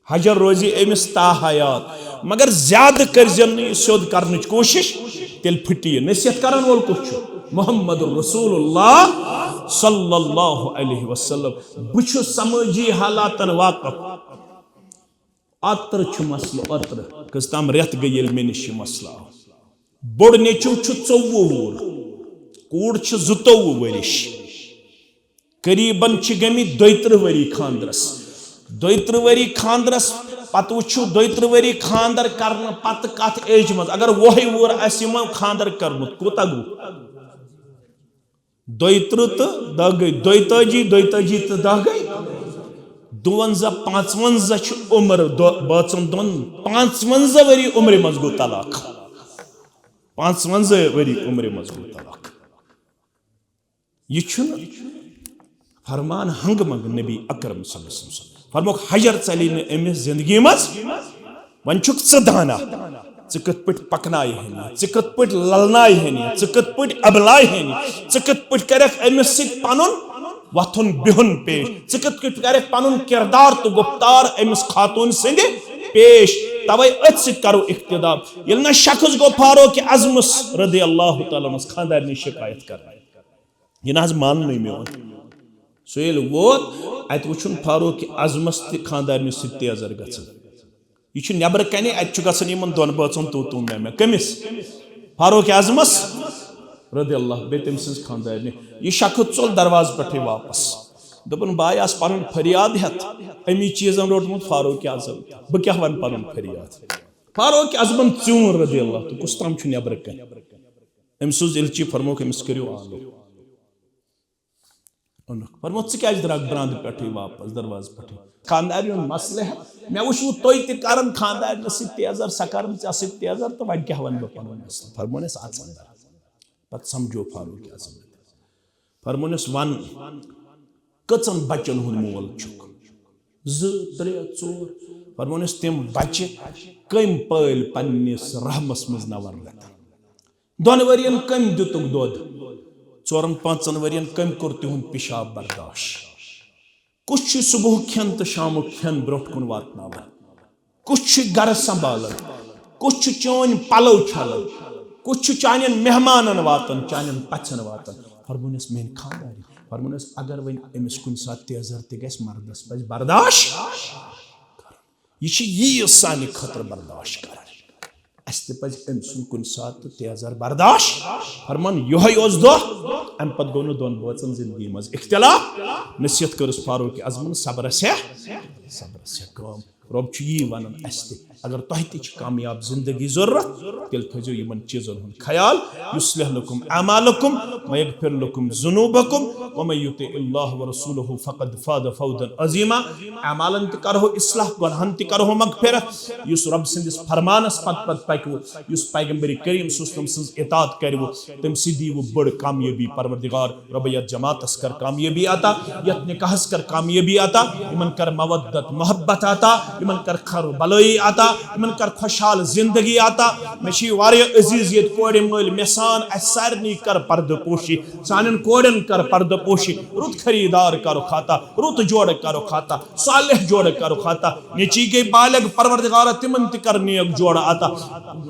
حجر روزِ أمِس تاحیات، مگر زیادٕ کٔرزٮ۪ن نہٕ یہِ سیوٚد کرنٕچ کوٗشش، تیٚلہِ پھٹہِ یہِ۔ نصیحت کرن وول کُس چھُ؟ محمد رسول اللہ صلی اللہ علیہ وسلم۔ بہٕ چھُس سمٲجی حالاتن واقف۔ اوترٕ چھُ مسلہٕ، اوترٕ کٔژ تام رٮ۪تھ گٔے ییٚلہِ مےٚ نِش یہِ مسلہٕ آو۔ بوٚڑ نیٚچو چھُ ژوٚوُہ وُہُر، کوٗر چھِ زٕتووُہ ؤرِش۔ قریباً چھِ گٔمٕتۍ دۄیہِ ترٕٛہ ؤری خانٛدرس۔ دۄیہِ ترٕٛہ ؤری خانٛدرس پتہٕ وٕچھِو، دۄیہِ ترٕٛہ ؤری خانٛدر کرنہٕ پتہٕ کتھ ایجہِ منٛز، اگر وُہے وُہُر آسہِ یِمو خانٛدر کرمُت، کوٗتاہ گوٚو؟ دۄیہِ ترٕٛہ تہٕ دَہ گٔے، دۄیتٲجی، دۄیتٲجی تہٕ دَہ گٔے دُوَنزاہ، پانٛژوَنزاہ چھِ عمر دۄ-، بٲژن دۄن، پانٛژوَنزاہ ؤری عمرِ منٛز گوٚو طلاق۔ پانٛژوَنزاہ ؤری عمرِ منٛز گوٚو طلاق۔ یہِ چھُنہٕ فرمان ہنگہٕ منگہٕ نبی اکرم صلی اللہ علیہ وسلم۔ فرموکھ، حجر ژلی نہٕ أمِس زندگی منٛز۔ وۄنۍ چھُکھ ژٕ دانا، ژٕ کِتھ پٲٹھۍ پکناوِ ہن یہِ، ژٕ کِتھ پٲٹھۍ للناوِ ہن یہِ، ژٕ کِتھ پٲٹھۍ ابلاوِ ہن یہِ، ژٕ کِتھ پٲٹھۍ کرکھ أمِس سۭتۍ پنُن وۄتھُن بِہُن پیش، ژٕ کِتھ پٲٹھۍ کرکھ پنُن کردار تہٕ گفتار أمِس خاتون سٕنٛدِ پیش۔ توے أتھۍ سۭتۍ کرو اقتدا۔ ییٚلہِ نہ شخص گوٚو فاروق اعظمس رضی اللہ تعالیٰ عنس خاندارنہِ شکایت کرنہِ، یہِ نہ حظ ماننٕے میون۔ سُہ ییٚلہِ ووت، اتہِ وُچھُن فاروق اعظمس تہِ خاندارنہِ سۭتۍ تیزر گژھان۔ یہِ چھُ نٮ۪برٕ کنہِ، اتہِ چھُ گژھان یِمن دۄن بٲژن تو تو میں میں۔ کٔمِس؟ فاروق اعظمس رضی اللہ، بیٚیہِ تٔمۍ سٕنٛز خاندارنہِ۔ یہِ شخص ژوٚل دروازٕ پٮ۪ٹھٕے واپس۔ دوٚپُن، بہٕ آیاس پنُن فریاد ہٮ۪تھ، امی چیٖزن روٚٹمُت فاروق اعظم۔ بہٕ کیٛاہ ونہٕ پنُن فریاد؟ فاروق اعظمن ژیوٗن رضی اللہ، تہٕ کُس تام چھُ نٮ۪برٕ کنہِ۔ أمۍ سوٗز ایلچی، فرمووُکھ، أمِس کٔرِو آلو۔ اوٚنُکھ۔ فرموو، ژٕ کیٛازِ درٛاکھ درٛاندٕ پٮ۪ٹھٕے واپس، دروازٕ پٮ۪ٹھٕے؟ خانٛدارِ ہُنٛد مسلہٕ ہٮ۪تھ۔ مےٚ وُچھ وُ تُہۍ تہِ کران خانٛدارنہِ سۭتۍ تیزر، سۄ کران ژےٚ سۭتۍ تیزر، تہٕ وۄنۍ کیٛاہ وَنہٕ بہٕ پنُن مسلہٕ؟ فرموونَس، اَژ اندر، پتہٕ سمجھو فاروق اعظم۔ فرموونَس، وَن، کٔژن بچن ہُنٛد مول چھُکھ؟ زٕ، ترٛےٚ، ژور۔ فرموونَس، تِم بچہِ کٔمۍ پٲلۍ پننِس رحمس منٛز نور لتن؟ دۄن ؤرین کٔمۍ دِتُکھ دۄد؟ ژورن پانٛژن ؤرین کٔمۍ کوٚر تِہُنٛد پِشاب برداش؟ کُس چھُ صبحُک کھٮ۪ن تہٕ شامُک کھٮ۪ن برٛونٛٹھ کُن واتناوان؟ کُس چھُ گرٕ سنبھالان؟ کُس چھُ چٲنۍ پلو چھلان؟ کُس چھُ چانٮ۪ن مہمانن واتان، چانٮ۪ن پژھٮ۪ن واتان؟ فرموونس، میٲنۍ خانٛدارِنۍ۔ فرموونس، اگر وۄنۍ أمِس کُنہِ ساتہٕ تیزر تہِ گژھِ، مردس پزِ برداش۔ یہِ چھِ ییٖژ سانہِ خٲطرٕ برداش کرٕنۍ۔ اَسہِ تہِ پزِ أمۍ سُنٛد کُنہِ ساتہٕ تہٕ تیزر برداش۔ فرمان یِہوٚے اوس دۄہ، اَمہِ پتہٕ گوٚو نہٕ دۄن بٲژن زندگی منٛز اختلاف۔ نصیحت کٔرٕس فاروق اعظمن، صبرس ہیٚہ، صبرس ہیٚہ کٲم۔ رۄب چھُ یی ونان اَسہِ تہِ، اگر تۄہہِ تہِ چھِ کامیاب زندگی ضروٗرت، تیٚلہِ تھٲیزیو یِمن چیٖزن ہُنٛد خیال۔ یصلح لکم اعمالکم ویغفر لکم ذنوبکم ومن یطع اللہ ورسولہ فقد فاز فوزا عظیما۔ اعمالن تہِ کرہو اصلاح، گۄنہن تہِ کرہو مغفرت۔ یُس رۄب سٕنٛدِس فرمانس پتہٕ پتہٕ پکوٕ، یُس پیغمبر کریم صلی اللہ علیہ وسلم سٕنٛز اطاعت کرِوٕ، تٔمۍ سٕے دیٖوٕ بٔڑ کامیٲبی۔ پروردگار رۄبہ، یتھ جماعتس کر کامیٲبی عطا، یتھ نکاحس کر کامیٲبی عطا، یِمن کر مودت محبت عطا، یِمن کر خیر بلٲیی عطا، یِمن کر خۄشحال زندگی عطا۔ مےٚ چھِ واریاہ عزیز ییٚتہِ کورِ مٲلۍ، مےٚ سان اَسہِ سارنٕے کر پردٕ پوشی، سانٮ۪ن کورٮ۪ن کر پردٕ پوشی، رُت خریدار کرُکھ عطا، رُت جوڑٕ کرُکھ عطا، صالح جوڑٕ کرُکھ عطا۔ نیٚچی گٔے بالغ، پروردگارا تِمن تہِ کر نیک جوڑٕ عطا۔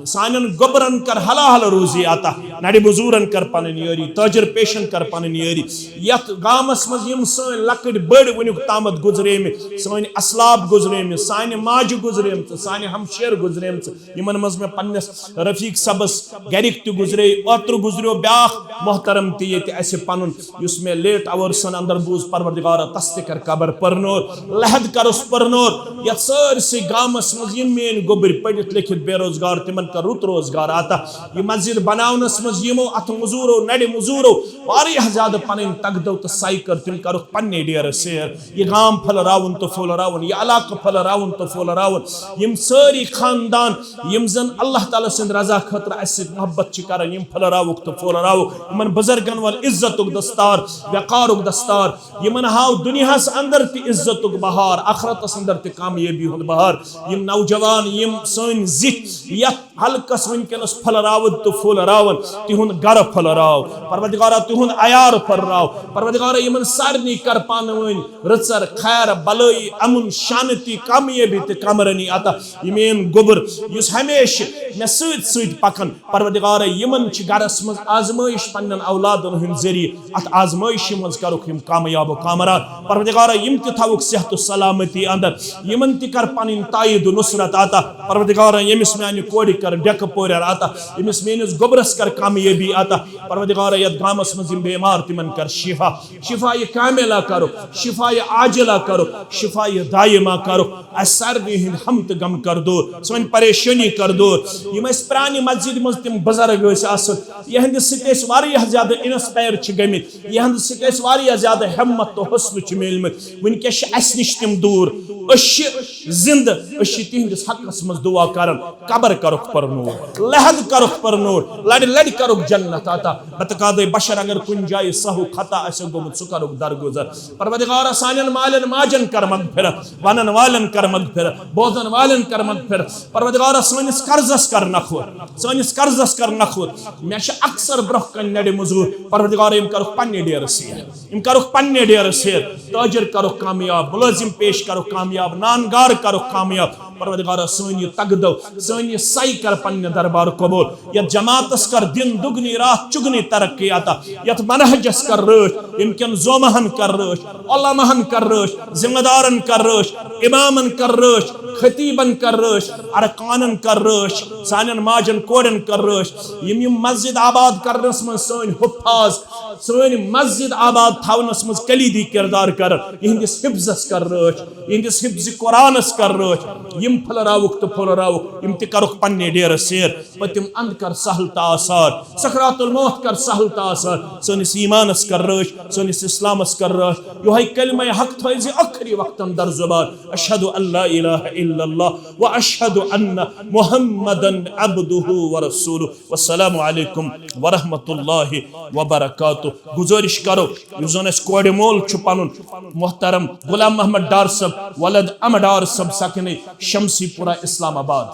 سانٮ۪ن گوٚبرن کر حلال روزی عطا، نرِ مزورن کر پنٕنۍ یٲری، تاجر پیشن کر پنٕنۍ یٲری۔ یتھ گامس منٛز یِم سٲنۍ لۄکٕٹۍ بٔڑۍ وٕنیُک تامتھ گُزریمٕتۍ، سٲنۍ اسلاف گُزریمٕتۍ، سانہِ ماجہِ گُزریمژٕ، سانہِ ہمشیر گُزریمژٕ، یِمن منٛز مےٚ پننِس رفیق صٲبس گرِکۍ تہِ گُزرے، اوترٕ گُزریو بیاکھ محترم تہِ ییٚتہِ اسہِ پنُن، یُس مےٚ late hours اندر بوٗز، پروردگارا تس تہِ کر قبر پرنور، لحد کرُس پرنور۔ یتھ سٲرسٕے گامس منٛز یِم میٲنۍ گوٚبرۍ پٔرِتھ لیکھِتھ بے روزگار، تِمن کر رُت روزگار عطا۔ یہِ مسجد بناونس منٛز یِمو اتھٕ مزوٗرو، نرِ مزوٗرو واریاہ زیادٕ پنٕنۍ تگدو تہٕ سعی کٔر، تِم کرُکھ پننہِ ڈیرٕ سیر۔ یہِ گام پھٔلراوُن تہٕ پھۄلراوُن، یہِ علاقہٕ پھٔلراوُن تہٕ پھۄلراوُن۔ یِم سٲری خاندان، یِم زن اللہ تعالیٰ سٕنٛدِ رضا خٲطرٕ اسہِ سۭتۍ محبت چھِ کران، یِم پھٔلراوُکھ تہٕ پھۄلراوُکھ۔ یِمن بزرگن ول عزتُک دستار، وقارُک دستار۔ یِمن ہاو دُنیاہس اندر تہِ عزتُک بہار، آخرتس اندر تہِ کامیٲبی ہُنٛد بہار۔ یِم نوجوان، یِم سٲنۍ زِٹھۍ یتھ حلقس وٕنکیٚنس پھٔلراوان تہٕ پھۄلراوان، تِہُنٛد گرٕ پھٔلراو پروردگارا، تِہُنٛد عیار پھٔلراو پروردگارا۔ یِمن سارنٕے کر پانہٕ ؤنۍ رٕژر، خیر، بلٲیی، امُن، شانتی، کامیٲبی تہٕ کامرٲنی عطا۔ یہِ میٲنۍ گوٚبُر، یُس ہمیشہِ مےٚ سۭتۍ سۭتۍ پکان، پروردگارا، یِمن چھِ گرس منٛز آزمٲیش پننٮ۪ن اولادن ہٕنٛدۍ ذٔریعہٕ۔ اتھ آزمٲیشہِ منٛز کرُکھ یِم کامیاب و کامران۔ پروردگارا، یِم تہِ تھاوُکھ صحت و سلامتی اندر، یِمن تہِ کر پنٕنۍ تائید و نصرت عطا۔ پروردگارا، ییٚمِس میانہِ کورِ کر ڈیکہٕ پورٮ۪ر عطا، ییٚمِس میٲنِس گوٚبرس کر کامیٲبی عطا۔ پروردگارا، یتھ گامس منٛز یِم بیمار، تِمن کر شفا، شفا کاملہ کرُکھ، شفا عاجلہ کرُکھ، شفا دائمہ کرُکھ۔ اسہِ سارنٕے ہٕنٛدۍ ہم تہٕ غم کر دوٗر، سٲنۍ پریشٲنی کر دوٗر۔ یِم اسہِ پرانہِ مسجدِ منٛز تِم بزرگ ٲسۍ آسان، یِہنٛدِ سۭتۍ أسۍ واریاہ زیادٕ inspire چھِ گٔمٕتۍ، یِہنٛدِ سۭتۍ أسۍ واریاہ زیادٕ ہمت تہٕ حوصلہٕ چھِ میلمٕتۍ۔ وٕنکیٚس چھِ اسہِ نِش تِم دوٗر، أسۍ چھِ زِندٕ، أسۍ چھِ تِہنٛدِس حقس منٛز دُعا کران۔ قبر کرُکھ پرنور، لحد کرُکھ پرنور، لڑِ لڑِ کرُکھ جنت عطا۔ بتقاضے بشر اگر کُنہِ جایہِ سہو خطا آسہِ گوٚمُت، سُہ کرُکھ درگُزر۔ پروردگارا، سانٮ۪ن مالٮ۪ن ماجن کر مغفرت، ونن والٮ۪ن کر مغفرت، بوزن والٮ۪ن کر مغفرت۔ پروردگارا، سٲنِس قرضس کر نکھوت، سٲنِس قرضس کر نکھوت۔ مےٚ چھِ اکثر برونٛہہ کنہِ نرِ مزوٗر، پروردگارا، یِم کرُکھ پننہِ ڈیرٕ سیر، یِم کرُکھ پننہِ ڈیرٕ سیر۔ تاجر کرُکھ کامیاب، مُلٲزِم پیش کرُکھ کامیاب، نان گار کرُکھ کامیاب۔ پروردگارا، سٲنۍ یہِ تگدو، سٲنۍ یہِ سعی کر پننہِ دربار قبول۔ یتھ جماعتس کر دِن دُگنی راتھ چُگنی ترقی عطا۔ یتھ منہجس کر رٲچھ، ییٚمہِ کٮ۪ن زومہن کر رٲچھ، علماہن کر رٲچھ، ذمہ دارن کر رٲچھ، امامن کر رٲچھ، خطیبن کر رٲچھ، ارکانن کر رٲچھ، سانٮ۪ن ماجن کورٮ۪ن کر رٲچھ۔ یِم یِم مسجد آباد کرنس منٛز سٲنۍ حفاظ، سٲنۍ مسجد آباد تھاونس منٛز کلیدی کردار کرن، یِہنٛدِس حفظس کر رٲچھ، یِہنٛدِس حفظِ قرآنس کر رٲچھ۔ یِم پھٔلراوُکھ تہٕ پھۄلراوُکھ، یِم تہِ کرُکھ پننہِ ڈیرٕ سیر۔ پٔتِم اند کر سہل تہٕ آسان، سکرات الموت کر سہل تہٕ آسان۔ سٲنِس ایمانس کر رٲچھ، سٲنِس اسلامس کر رٲچھ۔ یِہوٚے کلمہ حق تھٲیزِ ٲخری وقتن در زبان، اشہد ان لا الہ الا اللہ و اشہد ان محمدا عبدہ و رسولہ۔ والسلام علیکم ورحمۃ اللہ وبرکاتہ۔ گزٲرش کرو، یُس زن اسہِ کورِ مول چھُ پنُن، محترم غلام محمد ڈار صٲب، ولد امہ ڈار صٲب، سکنِ شمسی پورہ، اسلام آباد۔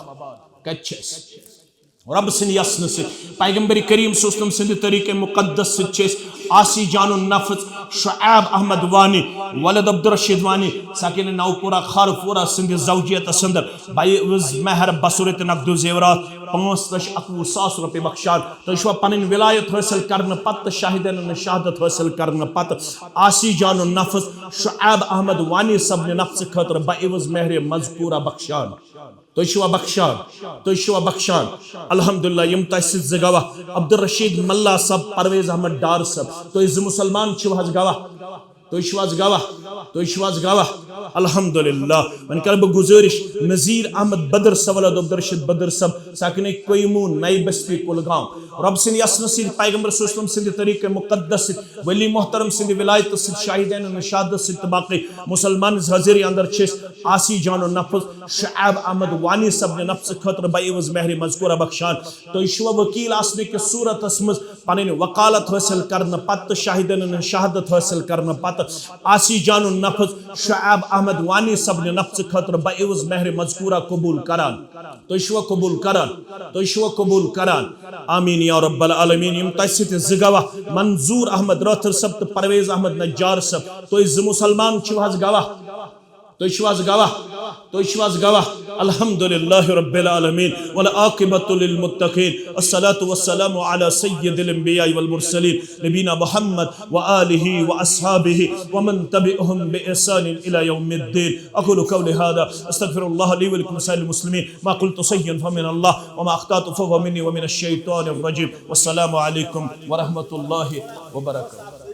کتہِ چھِ أسۍ؟ رب سٕنٛدِ یژھنہٕ سۭتۍ، پیغمبر کریم صلی اللہ علیہ وسلم سٕنٛدِ طریقہ مقدس سۭتۍ چھِ أسۍ آسی جان النفس شعیب احمد وانی، ولد عبدالرشید وانی، ساکن نو پورہ خار پورہ سٕنٛدِ زوجیتس اندر بے عوض مہر بصورت نقد و زیورات پانٛژھ لچھ اکوُہ ساس رۄپیہِ بخشان۔ تُہۍ چھِوا پنٕنۍ ولایت حٲصِل کرنہٕ پتہٕ تہٕ شاہدینن شہادت حٲصِل کرنہٕ پتہٕ آسی جان النفس شعیب احمد وانی صٲبنہِ نفسہٕ خٲطرٕ بے عوض مہر مذکورہ بخشان؟ تُہۍ چھِوا بخشان؟ تُہۍ چھِوا بخشان؟ الحمدللہ، یِم تۄہہِ سۭتۍ زٕ گواہ، عبدالرشید ملا صٲب، پرویز احمد ڈار صٲب، تُہۍ زٕ مسلمان چھِو حظ گواہ؟ تُہۍ چھِو حظ گواہ؟ تُہۍ چھِو حظ گواہ؟ الحمدللہ۔ وۄنۍ کرٕ بہٕ گزٲرِش، نذیر احمد بدر صٲب، ولد عبدالرشید بدر صٲب، ساکن قیمون، نئی بستی، کُلگام۔ رب سٕنٛدِ یژھنہٕ سۭتۍ، پیغمبر صلی اللہ علیہ وسلم سٕنٛدِ طریقہ مقدس سۭتۍ، ولی محترم سٕنٛدِ ولایتہٕ سۭتۍ، شاہدینن شہادت سۭتۍ تہٕ باقٕے مسلمان حاضری اندر چھِ أسۍ آسی جان النفس شعیب احمد وانی صٲبنہِ نفسہٕ خٲطرٕ بے عوض مہر مذکورہ بخشان۔ تُہۍ چھِوا وکیل آسنہٕ کِس صورتس منٛز پنٕنۍ وکالت حٲصِل کرنہٕ پتہٕ تہٕ شاہدینن ہٕنٛز شہادت حٲصِل کرنہٕ پتہٕ آسی جان النفس شعیب احمد وانی صٲبنہِ نفسہٕ خٲطرٕ بہٕ عوض مہر مذکورہ قبول کران۔ تُہۍ چھِوا قبول کران؟ تُہۍ چھِوا قبول کران؟ آمین یا رب العالمین۔ یِم تۄہہِ سۭتۍ زٕ گواہ، منظور احمد رٲتھر صٲب تہٕ پرویز احمد نجار صٲب، تُہۍ زٕ مسلمان چھِو حظ گواہ؟ تُہۍ چھِو حظ گواہ؟ تُہۍ چھِو حظ گواہ؟ الحمدللہ رب العالمین، والعاقبۃ للمتقین، الصلاۃ والسلام علی سید الانبیاء والمرسلین، نبینا محمد وآلہ وأصحابہ ومن تبعهم بإحسان إلى يوم الدين۔ أقول قولي هذا، أستغفر الله لي ولكم ولسائر المسلمين۔ ما قلت شيئا فمن الله، وما أخطأت فهو مني ومن الشيطان الرجيم۔ والسلام عليكم ورحمة الله وبركاته۔